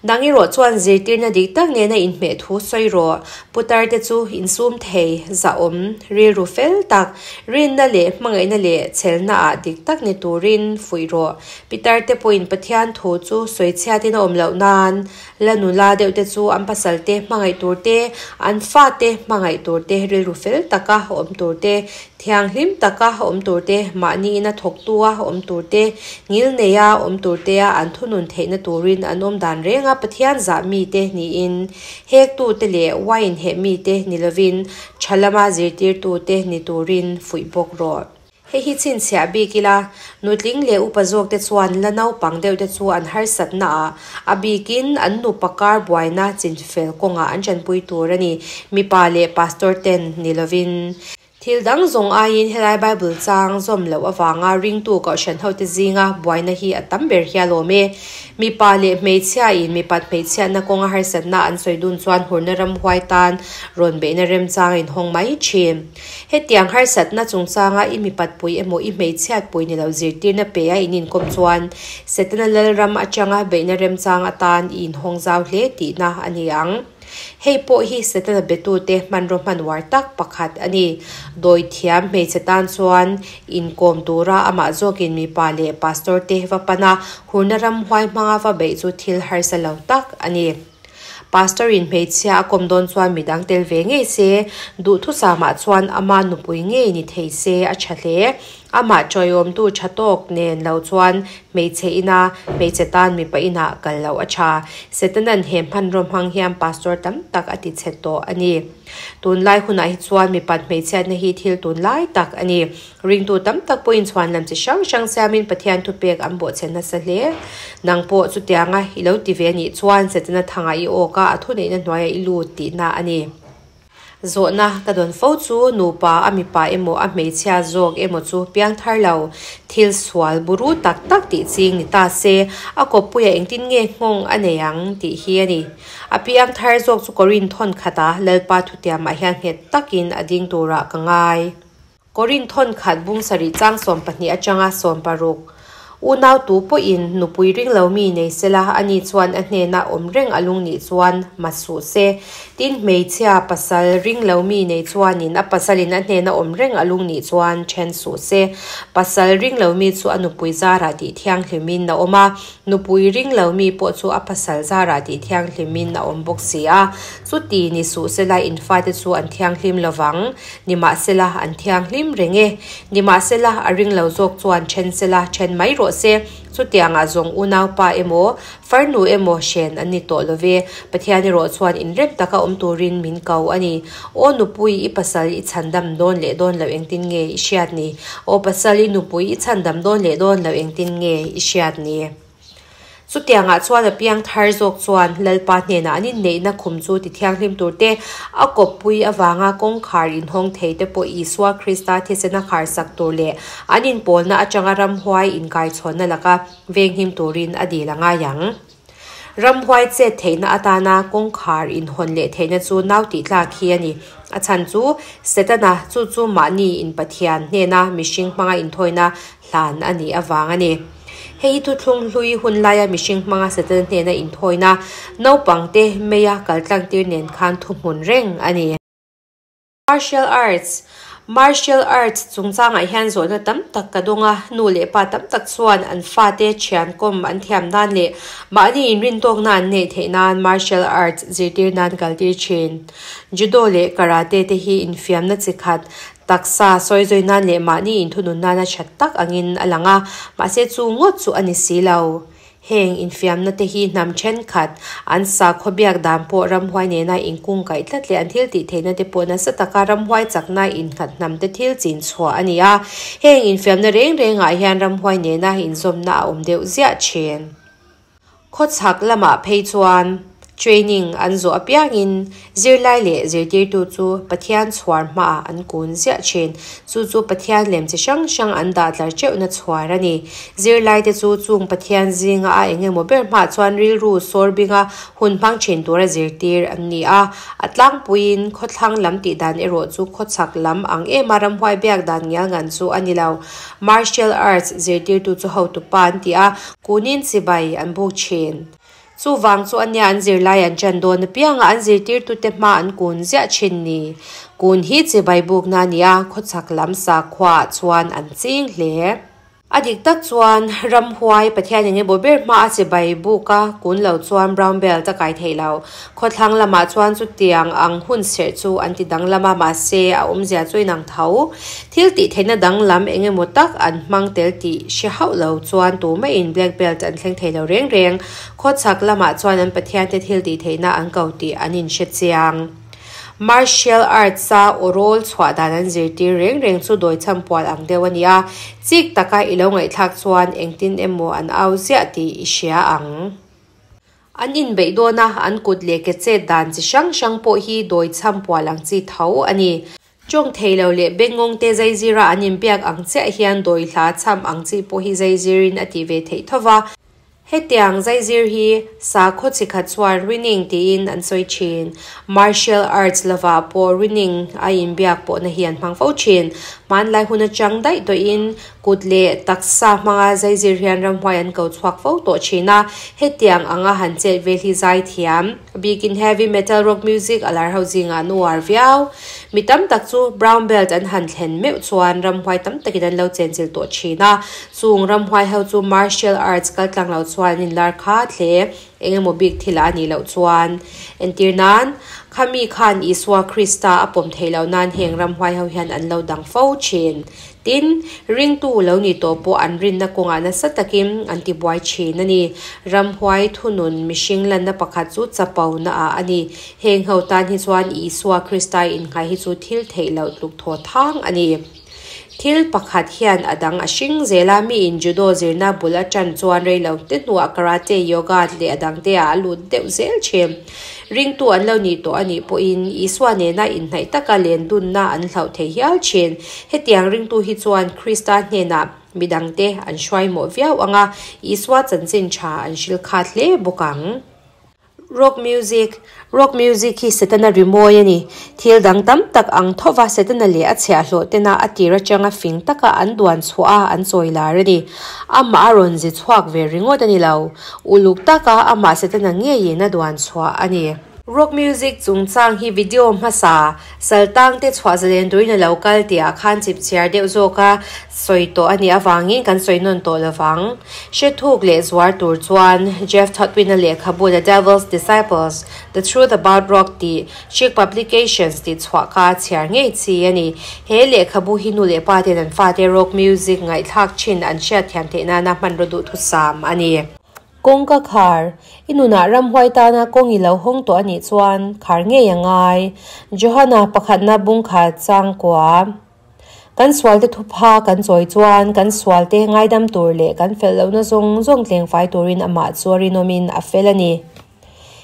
Dang erawh chuan zirtirna dik tak nena inhmeh thu sawi rawh. Putar te chu insum thei, zahawm, rilru fel tak, rinna leh hmangaihna leh chhelna ah dik tak ni turin fuih rawh. Pitar te pawhin Pathian thu chu sawi chhiatin a awm loh nan, la nula deuh te chu an pasal te hmangaih tur te, an fa te hmangaih tur te, rilru fel taka awm tur te, Thianghlim taka awm tur te, mahni ina thawktua awm tur te, ngil neia awm tur tea an thunun theihna turin an awm dan renga Pathian zah mite niin, hektute leh wine heh mite ni lovin tha lama zirtirtute ni turin fuih bawk rawh. Hei hi chhinchhiah bik ila, nutling leh upa zawkte chuan la naupang deuhte chu an harsatnaah a bikin an nupa kar buaina chinfel kawngah an tanpui tur a ni, mipa leh pastor ten ni lovin. Thil dang zawng aiin helai Bible chang zawm loh avanga ringtu kohhran hote zinga buaina hi a tam ber hial awm e. Mipa leh hmeichhiain mipat hmeichhiatna kawnga harsatna an sawi dun chuan hurna ramhuai tan rawn beihna remchang a inhawng mai thin. Hetiang harsatna chungchanga i mipatpui emaw i hmeichhiatpui ni lo zirtirna pe a in inkawm chuan Setana Lalram atanga beihna remchang atan i inhawng zau hle tihna a ni ang. Hei pawh hi Setana betute hmanraw hman uar tak pakhat a ni. Dawi thiam hmeichhe tan chuan inkawm tura amah zawkin mipa leh pastor te va pan a, hurna ramhuai hmanga va beih chu thil harsa lo tak a ni. Pastor in hmeichhia a kawm dawn chuan midang tel ve ngei se, duhthusamah chuan ama nupui ngei ni thei se a tha hle. Amah chawiawmtu tha tawk nen lo chuan hmeichhe ina hmeichhe tan mipa inah kal loh a tha. Setanan he hmanraw hmang hian pastor tam tak a ti chhe tawh a ni. Tunlai hunah hi chuan mipat hmeichhiatna hi thil tunlai tak a ni. Ringtu tam tak pawhin chhuan lam chi hrang hrang siamin Pathian thupek an bawhchhe nasa hle. Nang pawh chutianga i lo ti ve a nih chuan Setana thangah i awk a, a thuneihna hnuaiah i lut tihna a ni. Zawhna ka dawn fo chu nupa a mipa emaw a hmeichhia zawk emaw chu piang thar lo, thil sual buru tak tak tih ching ni ta se, a kawppuia engtin nge nghawng a nei ang tih hi a ni. A piang thar zawk chu Korin thawn khata Lalpa thutiamah hian nghet takin a ding turah ka ngai. Korin thawn khat bung sarih chang 12 atanga 16. Unau tu pawhin nupui ring lo mi nei sela, ani chuan a hnena awm reng a lung nih chuan ma suh se. Tin, hmeichhia pasal ring lo mi nei chuanin a pasalin a hnena awm reng a lung nih chuan then suh se. Pasal ring lo mi chu a nupui zarah tih thianghlimin a awm a, nupui ring lo mi pawh chu a pasal zarah tih thianghlimin a awm bawk si a. Chuti ni suh sela in fate chu an thianghlim lovang. Nimahsela, an thianghlim reng e. Nimahsela, a ring lo zawk chuan then sela, then mai rawh se. Chutiangah zawng unaupa emaw, farnu emaw hren an ni tawh lo ve. Pathian erawh chuan inrem taka awm turin min ko a ni. Aw nupui, i pasal i chhandam dawn leh dawn lo engtin nge i hriat ni? Aw pasal, i nupui i chhandam dawn leh dawn lo engtin nge i hriat ni? Chutiangah chuan a piang thar zawk chuan Lalpa hnenah an inneihna khum chu ti thianghlim tur te, a kawppui avanga kawngkhar inhawng thei te pawh Isua Krista thisena kharsak tur leh an inpawlna atanga ramhuai inkaichhawnna laka venghim turin a dil a ngai ang. Ramhuai chet theihna atana kawngkhar inhawn leh theihna chu nau tih tlak hi a ni. A chhan chu Setana chu chu mahni in Pathian hnena mihring hmanga inthawina hlan a nih avang a ni. Hei hi thuthlung hlui hun laia mihring hmanga Setana hnena inthawina naupangte meia kaltlangtir nen khan thuhmun reng a ni. Martial Arts, Martial Arts chungchangah hian zawhna tam tak ka dawng a, nu leh pa tam tak chuan an fate thian kawm an thiam nan leh mahni inrintawkna an neih theih nan Martial Arts zirtir nan kaltir thin. Judo leh Karate te hi infiamna chi khat, taksa sawizawi nan leh mahni inthunun nana that tak angin a lang a, mahse chu ngawt chu a ni si lo. Heng infiamna te hi hnam thenkhat, an sakhaw biak dan pawh ramhuai nena inkungkaih tlat leh an thil tih theihna te pawh nasa taka ramhuai chakna innghat hnam te thil chin chhuah a ni a. Heng infiamna reng rengah hian ramhuai nena inzawmna a awm deuh ziah thin. Khawchhak lamah phei chuan training an zawh apiangin zirlai leh zirtirtu chu Pathian chhuar hmaah an kun ziah thin. Chu chu Pathian lem chi hrang hrang an dah tlar teuhna chhuar a ni. Zirlaite chu chung Pathian zinga a eng emaw ber hmaah chuan rilru sawr binga hun hmang thin tura zirtir an ni a. A tlangpuiin khawthlang lam tih dan erawh chu khawchhak lam ang ema ramhuai biak dan ngial ngan chu a ni lo. Martial Arts zirtirtu chu hotupa an ti a, kunin chibai an buk thin. Chuvang chu ania an zirlai an ṭan dawn apianga an zirtirtute hma an kun ziah thin ni. Kun hi chibai bukna a ni a, khawchhak lam sakhuaah chuan an ching hle. A dik tak chuan ramhuai Pathian eng emaw ber hma a chibai buk a, kun lo chuan brown belt a kai thei lo. Khawthlang lamah chuan chutiang ang hun serh chu an ti danglam a, mahse a awmzia chu inang tho. Thil tih theihna danglam eng emaw tak an hmang tel tih hre hauh lo chuan tumaiin black belt an thleng thei lo reng reng. Khawchhak lamah chuan an Pathiante thil tih theihna an ko tih an inhre chiang. Martial Arts-a aw rawl chhuah dan an zirtir reng reng chu dawi cham pual ang deuh a ni a, chik taka i lo ngaihthlak chuan engtin emaw an au ziah tih i hria ang. An inbeih dawn a, an kut leh ke chet dan chi hrang hrang pawh hi dawi cham pual ang chi tho a ni. Tawng thei lo leh bengngawng te zaizira an inbiak ang chiah hian dawi hla cham ang chi pawh hi zaizirin a tih ve theih tho va. Hetiang zaizir hi sakhaw chi khat chuan rinning tiin an sawi thin. Martial arts lovah pawh rinning a inbiak pawhna hi an hmang fo thin. Hmanlai hun atang daih tawhin Kut leh taksa hmanga zaizir hian ramhuai an ko chhuak fo tawh thin a, hetiang anga han chet vel hi zai thiam. A bikin heavy metal rock music a lar ho zingah an uar viau. Mi tam tak chu brown belt an han thlen meuh chuan ramhuai tam takin an lo chenchilh tawh thin a, chung ramhuai ho chu martial arts kaltlang lo chuan an inlar khat hle. Eng emaw bik thil a nih loh chuan entir nan, khami khan Isua Krista a pawm theih loh nan heng ramhuai ho hian an lo dang fo thin. Tin, ringtu lo ni tawh pawh an rinna kawngah nasa takin an ti buai thin a ni. Ramhuai thunun mihring lanna pakhat chu chapo na ah a ni. Heng ho tan hi chuan Isua Krista innghai hi chu thil theih loh tluk thaw thang a ni. Thil pakhat hian a dang a hring zel a, miin judo zirna bul a ṭan chuan reilo te hnuah karate, yoga leh a dangte ah a lut deuh zel thin. Ringtu an lo nih tawh a nih pawhin Isua nena inhnaih taka len dunna an hlauh thei hial thin. Hetiang ringtu hi chuan Krista hnenah midangte an hruai mawh viau ang a, Isua chanchin tha an hrilh khat hle bawk ang. Rock music, Rock music hi Setana rimawi a ni. Thil dang tam tak ang thova Setana leh a chhiahhlawh tena a tir atanga fing taka an duan chhuah a an chawi lar a ni. Amah a rawn zi chhuak ve ringawt a ni lo. Uluk taka amah Setana ngeiin a duan chhuah a ni. Rock music chungchang hi video hmasa, Saltang te chhuah zalen turin a lo kal tih ah khan chip chhiar deuh zawk a sawi tawh a nih avangin kan sawi nawn tawh lovang. Hre thuk leh zuar tur chuan Jeff Thotwin-a lehkhabu The Devil's Disciples, The Truth About Rock tih Chick Publications tih chhuah kha a chhiar ngei chi a ni. He lehkhabu hi nu leh pa ten an fate rock music ngaihthlak thin an hriatthiam theih nana hmanraw duhthusam a ni. Kawngka khar, I nunah ramhuai tana kawng i lo hawng tawh a nih chuan khar ngei a ngai. Johana pakhatna bung khat changkua. Kan sualte thupha kan chawi chuan kan sualte ngaidam tur leh kan fel lohna zawng zawng tlengfai turin amah chu a rinawmin a fel a ni.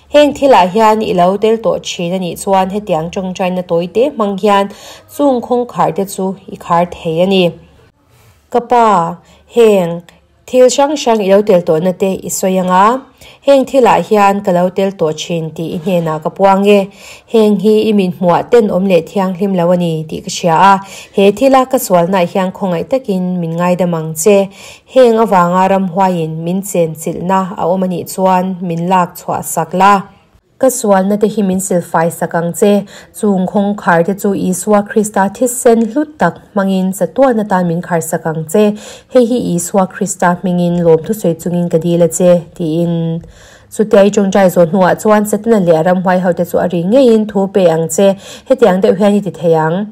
Heng thilah hian i lo tel tawh thin a nih chuan hetiang tawngtaina tawite hmang hian chung kawngkhar te chu i khar thei a ni. Ka pa, heng. Thil hrang hrang i lo tel tawhna te i sawi ang a, heng thilah hian ka lo tel tawh thin tih i hnenah ka puang e. Heng hi i min hmuah tenawm leh thianghlim lo a ni tih ka hria a, he thila ka sualnaah hian khawngaih takin min ngaidam ang che. Heng avanga ramhuaiin min chenchilhna a awm a nih chuan min lak chhuah sak la. Ka sualna te hi min silfai sak ang che. Chung kawngkhar te chu Isua Krista thisen hlut tak hmangin chatuan atan min khar sak ang che. Hei hi Isua Krista hmingin lawmthu sawi chungin ka dil a che, tiin. Chutia i tawngtai zawh hnuah chuan Setana leh a ramhuai hote chu a ri ngeiin thu pe ang che. Hetiang deuh hian i ti thei ang.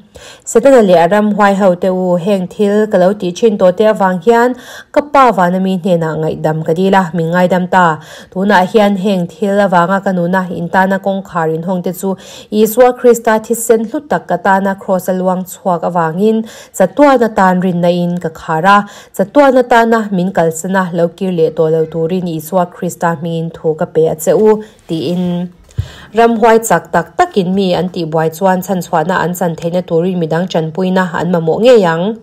Setana leh a ramhuai hote u, heng thil ka lo tih thin tawhte avang hian ka Pa vana mi hnenah ngaihdam ka dil a, min ngaidam ta. Tunah hian heng thil avanga ka nuna intana kawngkhar inhawng te chu Isua Krista thisen hlu tak ka tana kraws a luang chhuak avangin chatuan atan rinna in ka khar a, chatuan atana min kalsana lo kir leh tawh lo turin Isua Krista hmingin thu ka pe a che u, tiin. Ramhuai chak tak takin mi an tihbuai chuan chhanchhuahna an chan theihna turin midang tanpuina an mamawh ngei ang.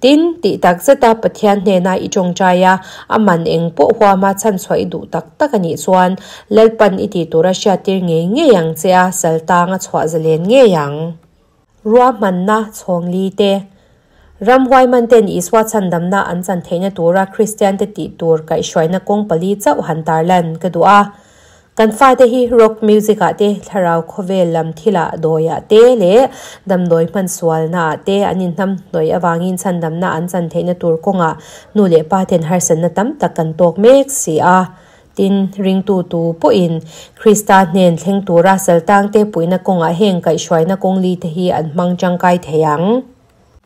Tin, tih tak zeta Pathian hnena i tawngtai a, a man eng pawh huama chhanchhuah i duh tak tak a nih chuan Lalpan i tih tura hriattir ngei ngei ang che a, saltang a chhuah zalen ngei ang. Ruahmanna chhawngli te. Ramhuai man ten Isua chhandamna an chan theihna tura Kristiante tih tur kaihhruaina kawng pali chauh han tarlan ka duh a. Kan fate hi rock music ah te, thlarau khawvel lam thilah dawiah te leh damdawi hman sualnaah te an inhnam hnawih avangin chhandamna an chan theihna tur kawngah nu leh pa ten harsatna tam tak kan tawk mek si a. Tin, ringtu tu pawhin Krista hnen thleng tura saltangte puihna kawngah heng kaihhruaina kawngli te hi an hmang tangkai thei ang.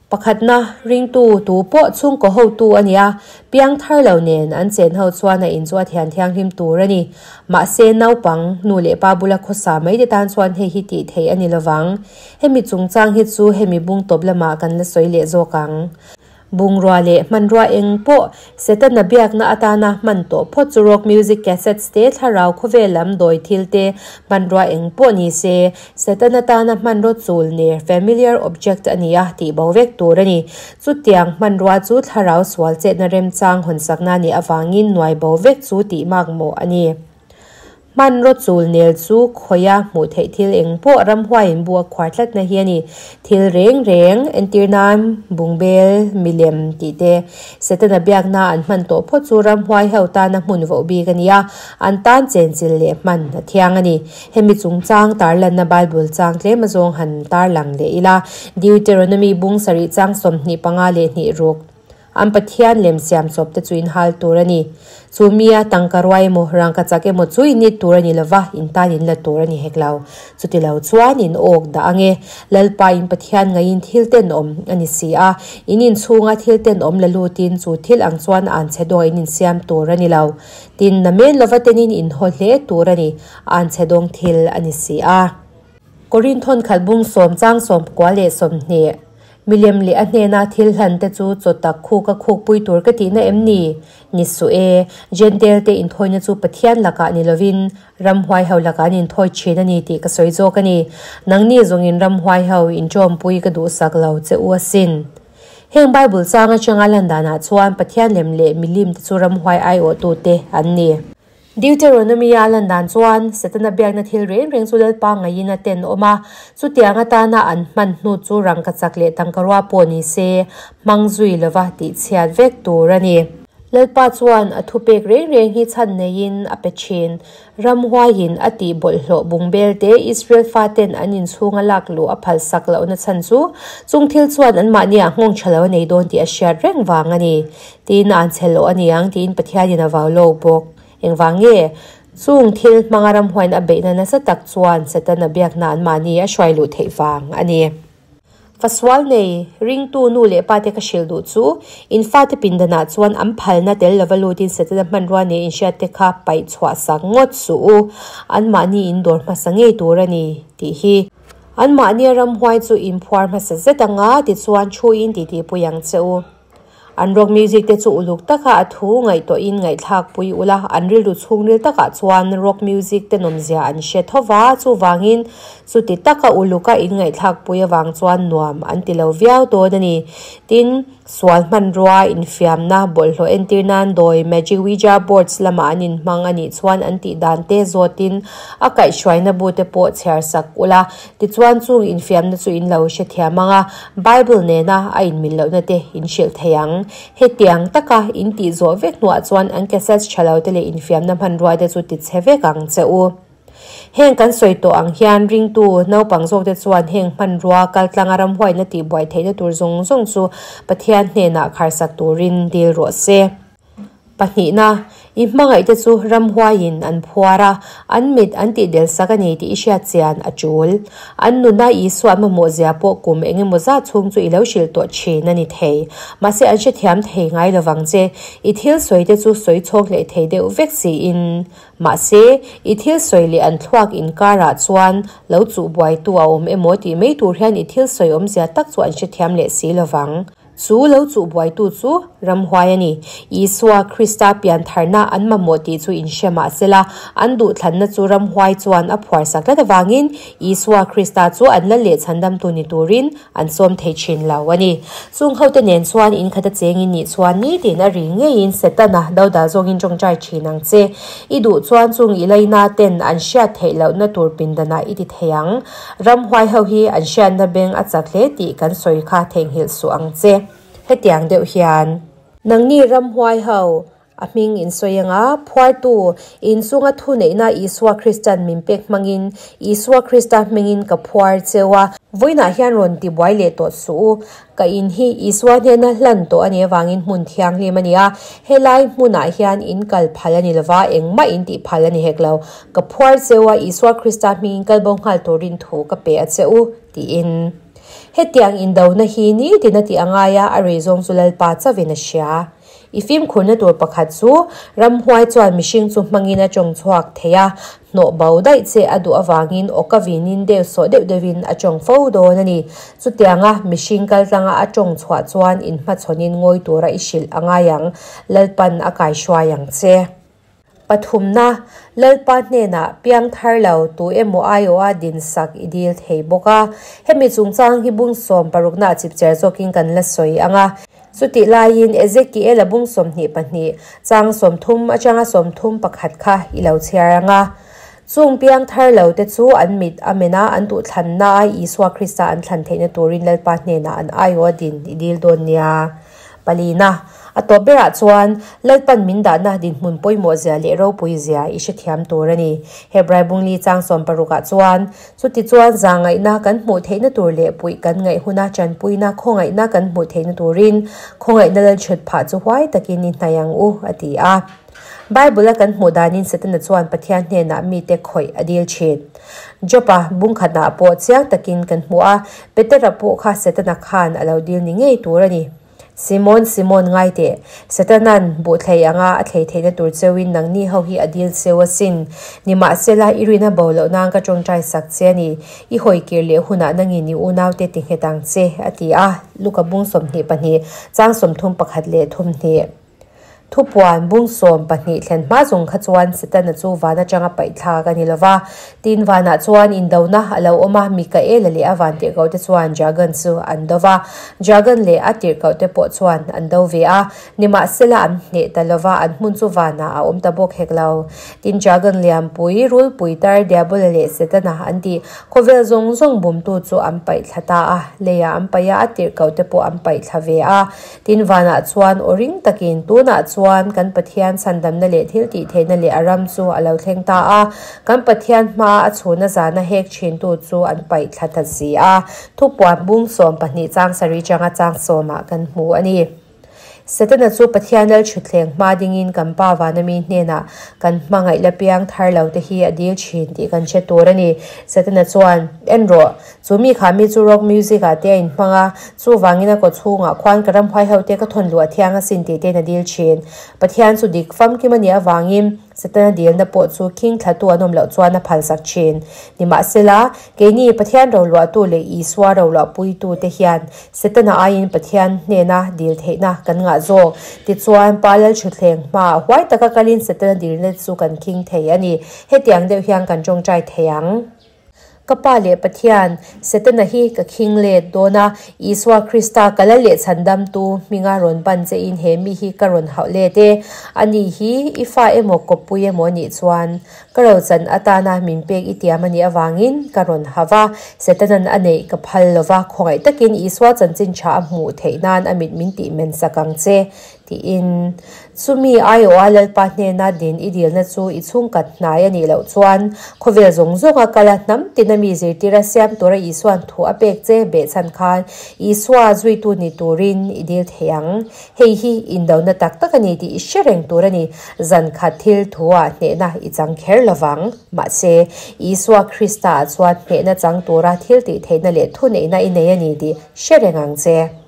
Pakhatna, ringtu tu pawh chhungkaw hotu a nia, piang thar lo nen an chen ho chuan a in chu a thian thianghlim tur a ni. Mahse, naupang, nu leh pa bula khawsa mai te tan chuan hei hi tih theih a ni lovang. Hemi chungchang hi chu hemi bung tawp lamah kan la sawi leh zawk ang. Bungrua leh hmanrua eng pawh Setana biakna atana hman tawh phawt chu rock music cassettes te, thlarau khawvel lam dawi thil te, hmanrua eng pawh ni se, Setana tana hmanraw chul ner, familiar object, a ni a, tih bo vek tur a ni. Chutiang hmanrua chu thlarau sual chetna remchang hawnsakna a nih avangin nuai bo vek chu tih makmawh a ni. Hmanraw chul nel chu khawiha hmuh theih thil eng pawh ramhuaiin bu a khuar tlatna hi a ni. Thil reng reng, entir nan bungbel, milem tih te, Setana biakna an hman tawh phawt chu ramhuai ho tana hmun voh bik a ni a, an tan chenchilh leh hman a thiang a ni. Hemi chungchang tarlanna Bible chang tlem azawng han tarlang leh ila, Deuteronomy bung sarih chang 25 leh hnih ruk. An Pathian lem siam chawp te chu in hal tur a ni. Chu mia tangka ruai emaw, rangka chak emaw chu in it tur a ni lova, in tan in la tur a ni hek lo. Chuti lo chuan in awk dah ang e. Lalpa in Pathian ngaiin thil tenawm a ni si a, in inchhunga thil tenawm la lutin chu thil ang chuan an chhe dawng in insiam tur a ni lo. Tin, namen lova tenin in haw hle tur a ni, an chhe dawng thil a ni si a. Korinthon khat bung sawm chang sawmkua leh 20. Milem leh a hnena thil hlan te chu chaw tak khuk a khukpui tur ka tihna em ni? Ni suh e, Jentail te inthawina chu Pathian lakah ni lovin ramhuai ho lakah an inthawi thin a ni tih ka sawi zawk a ni. Nangni zawngin ramhuai ho inṭawmpui ka duhsak lo che u asin. Heng Bible chang atanga lan danah chuan Pathian lem leh milim te chu ramhuai aiawhtute an ni. Deuteronomy-a lan dan chuan, Setana biakna thil reng reng chu Lalpa ngaiin a ten awm a, chutiang atana an hman hnu chu rangkachak leh tangkarua pawh ni se, hmang zui lova tihchhiat vek tur a ni. Lalpa chuan a thupek reng reng hi chhan neiin a pe thin. Ramhuaiin a tih bawlhhlawh bungbel te Israel faten an inchhunga lak luh a phalsak lohna chhan chu chung thil chuan anmahniah nghawng tha lo a nei dawn tih a hriat reng vang a ni. Tiin an chhe loh a ni ang tiin Pathianin a vau lo bawk. Engvang nge? Chung thil hmanga ramhuain a beihna nasa tak chuan Setana biakna anmahni a hruai luh theih vang a ni. Fasual nei, ringtu nu leh pate ka hrilh duh chu, in fate pindanah chuan an phalna tel lova lutin Setana hmanrua nei inhriatte kha paih chhuah sak ngawt suh u, anmahni in dawr hmasa ngei tur a ni, tih hi. Anmahnia ramhuai chu in phuar hmasa zet anga tichuan thu in titihpui ang che u. An rock music te chu uluk taka a thu ngaihtuahin ngaihthlak pui ula, an rilru chhungril takah chuan rock music te nawmzia an hre tho va, chuvangin chuti taka uluka inngaihthlak pui avang chuan nuam an ti lo viau dawn a ni. Tin, sual hmanrua infiamna bawlhhlawh entir nan dawi magic ouija boards lamah an inhmang a nih chuan an tih dan te zawtin a kaihhruaina bu te pawh chhiar sak ula, Tichuan chung infiamna chu in lo hrethiam ang a, Bible nena a inmil lohna te in hrilh thei ang. Hetiang taka in tih zawh vek hnuah chuan an cassettes tha lo te leh infiamna hmanrua te chu ti chhe vek ang che u. Heng kan sawi tawh ang hian ringtu naupang zawk te chuan heng hmanrua kaltlanga ramhuaina tihbuai theihna tur zawng zawng chu Pathian hnenah kharsak turin dil rawh se. Pahnihna, i hmangaihte chu ramhuaiin an phuar a, an mit an tihdel sak a ni tih i hriat chian a tul. An nuna Isua mamawh zia pawh kum eng emaw zat chhung chu i lo hrilh tawh thin a ni thei. Mahse an hrethiam thei ngai lovang che. I thil sawite chu sawi chhawk hleh thei deuh vek siin. Mahse, i thil sawi leh an thluak inkarah chuan lo chuh buaitu a awm emaw tih mai tur hian i thil sawi awmzia tak chu an hrethiam leh si lovang. Chu lo chuh buaitu chu ramhuai a ni. Isua Krista piantharna an mamawh tih chu inhre mah sela, an duhthlanna chu ramhuai chuan a phuarsak tlat avangin Isua Krista chu an la leh chhandamtu ni turin an sawm thei thin lo a ni. Chung hote nen chuan in khat a cheng in nih chuan nitin a ri ngeiin Setana dodal zawngin tawngtai thin ang che. I duh chuan chung i laina ten an hriat theih lohna tur pindanah i ti thei ang. Ramhuai ho hi an hriatna beng a chak hle tih kan sawi kha theihnghilh suh ang che. Hetiang deuh hian. Nangni ramhuai ho, a hming in sawi anga phuartu, inchunga thuneihna Isua Kristan min pek hmangin, Isua Krista hmingin ka phuar cheu a. Vawiinah hian rawn tibuai leh tawh suh u. Ka in hi Isua hnena hlan tawh a nih avangin hmun thianghlim a ni a, helai hmunah hian in kal phal a ni lova, engmah in tih phal a ni hek lo. Ka phuar cheu a, Isua Krista hmingin kal bo nghal turin thu ka pe a che u, tiin. Hetiang indona hi nitin a tih a ngai a, a rei zawng chu Lalpa chauhin a hria. I fimkhurna tur pakhat chu ramhuai chuan mihring chu hmangin a tawng chhuak thei a, hnawh bo daih che a duh avangin awka vinin deuh sawh deuh deuhin a tawng fo dawn a ni. Chutianga mihring kaltlanga a tawng chhuah chuan inhmachhawnin ngawi tura i hrilh a ngai ang, Lalpan a kaihruai ang che. Pathumna, Lalpa hnenah piang thar lo tu emaw aiawha dinsak i dil thei bawk a. Hemi chungchang hi bung sawm parukna a chipcher zawkin kan la sawi ang a. Chutih laiin Ezekiel-a bung 22, chang 30 atanga 31 kha i lo chhiar ang a. Chung piang thar lo te chu an mit a men a, an duhthlanna a Isua Krista an thlan theihna turin Lalpa hnenah an aiawha din i dil dawn nia. Palina, A tawp berah chuan, Lalpan min dahna dinhmun pawimawh zia leh ropui zia i hrethiam tur a ni. Hebrai bungli chang sawmparukah chuan, Chutichuan zahngaihna kan hmuh theihna tur leh puih kan ngaih huna tanpuina khawngaihna kan hmuh theihna turin khawngaihna lalchhut phah chu huai takin i hnaih ang u, a ti a. Bible-a kan hmuh danin Setana chuan Pathian hnenah mite khawih a dil thin. Job-a bungkhatnaah pawh chiang takin kan hmu a, Petera pawh kha Setana khan a lo dil ni ngei tur a ni. Simon, Simon, ngai teh. Setana'n buh thlei anga a thlei theihna tur cheuin nangni ho hi a dil cheu asin. Nimahsela, i rina bo loh nan ka tawngtai sak che a ni. I hawi kir leh hunah nangin i unaute ti nghet ang che, a ti a. Luka bung 22, chang 31 leh 32. Thupuan bung 12 thlen hma zawng kha chuan Setana chu van atanga paih thlak a ni lo va. Tin, vanah chuan indona a lo awm a, Mikaela leh a van tirhkohte chuan Dragon chu an do va. Dragon leh a tirhkohte pawh chuan an do ve a, nimahsela an hneh ta lo va, an hmun chu vanah a awm ta bawk hek lo. Tin, Dragon lianpui, rulpui tar, Diabola leh Setana an tih khawvel zawng zawng bumtu chu an paih thla ta a, leiah an paih a, a tirhkohte pawh an paih thla ve a. Tin, vanah chuan aw ring takin, Tunah chuan kan Pathian chhandamna leh thil tihtheihna leh a ram chu a lo thleng ta a, kan Pathian hmaa a chhuna zana hek thintu chu an paih thla ta si a. Thupuan bung 12 chang sarih changa chang sawmah kan hmu a ni. Setana chu Pathian lal thutthleng hma dingin kan Pa vana mi hnenah kan hmangaih la piang thar lo te hi a dil thin tih kan hre tur a ni. Setana chuan, En rawh, Chu mi kha mi chu rock music ah te a inhmang a, chuvangin a kawchhungah khuan ka ramhuai ho te ka thawn luh a thiang asin tih tein a dil thin. Pathian chu dik famkim a nih avangin Setana dilna pawh chu khing thlatu an awm loh chuan a phalsak thin. Nimahsela, keini Pathian roluahtu leh Isua roluahpuitute hian Setana aiin Pathian hnena dil theihna kan ngah zawk. Tichuan, Pa Lalthutthleng hmaah huai taka kalin Setana dilna chu kan khing thei a ni. Hetiang deuh hian kan tawngtai thei ang. Ka Pa leh Pathian, Setana hi ka khing let dawn a, Isua Krista ka la leh chhandamtu hminga rawn pan chein he mi hi ka rawn hauh let e. Ani hi i fa emaw kawppui emaw anih chuan ka rochan atana min pek i tiam anih avangin ka rawn hau va, Setanan a neih ka phal lo va, khawngaih takin Isua chanchin tha a hmuh theih nan a mit min tih men sak ang che. Tiin, Chumi aiawha Lalpa hnena din i dilna chu i chhungkat hnai a nih loh chuan, khawvel zawng zawnga kala hnam tina mi zirtira siam tura Isua'n thu a pek che behchhan khan Isua zuitu ni turin i dil thei ang. Hei hi indona tak tak a ni tih i hre reng tur a ni. Zan khat thil thu-ah hnehna i chang kher lo vang. Mahse, Isua Krista-ah chuan hnehna chang tura thil tih theihna leh thuneihna i nei a ni tih hre reng ang che.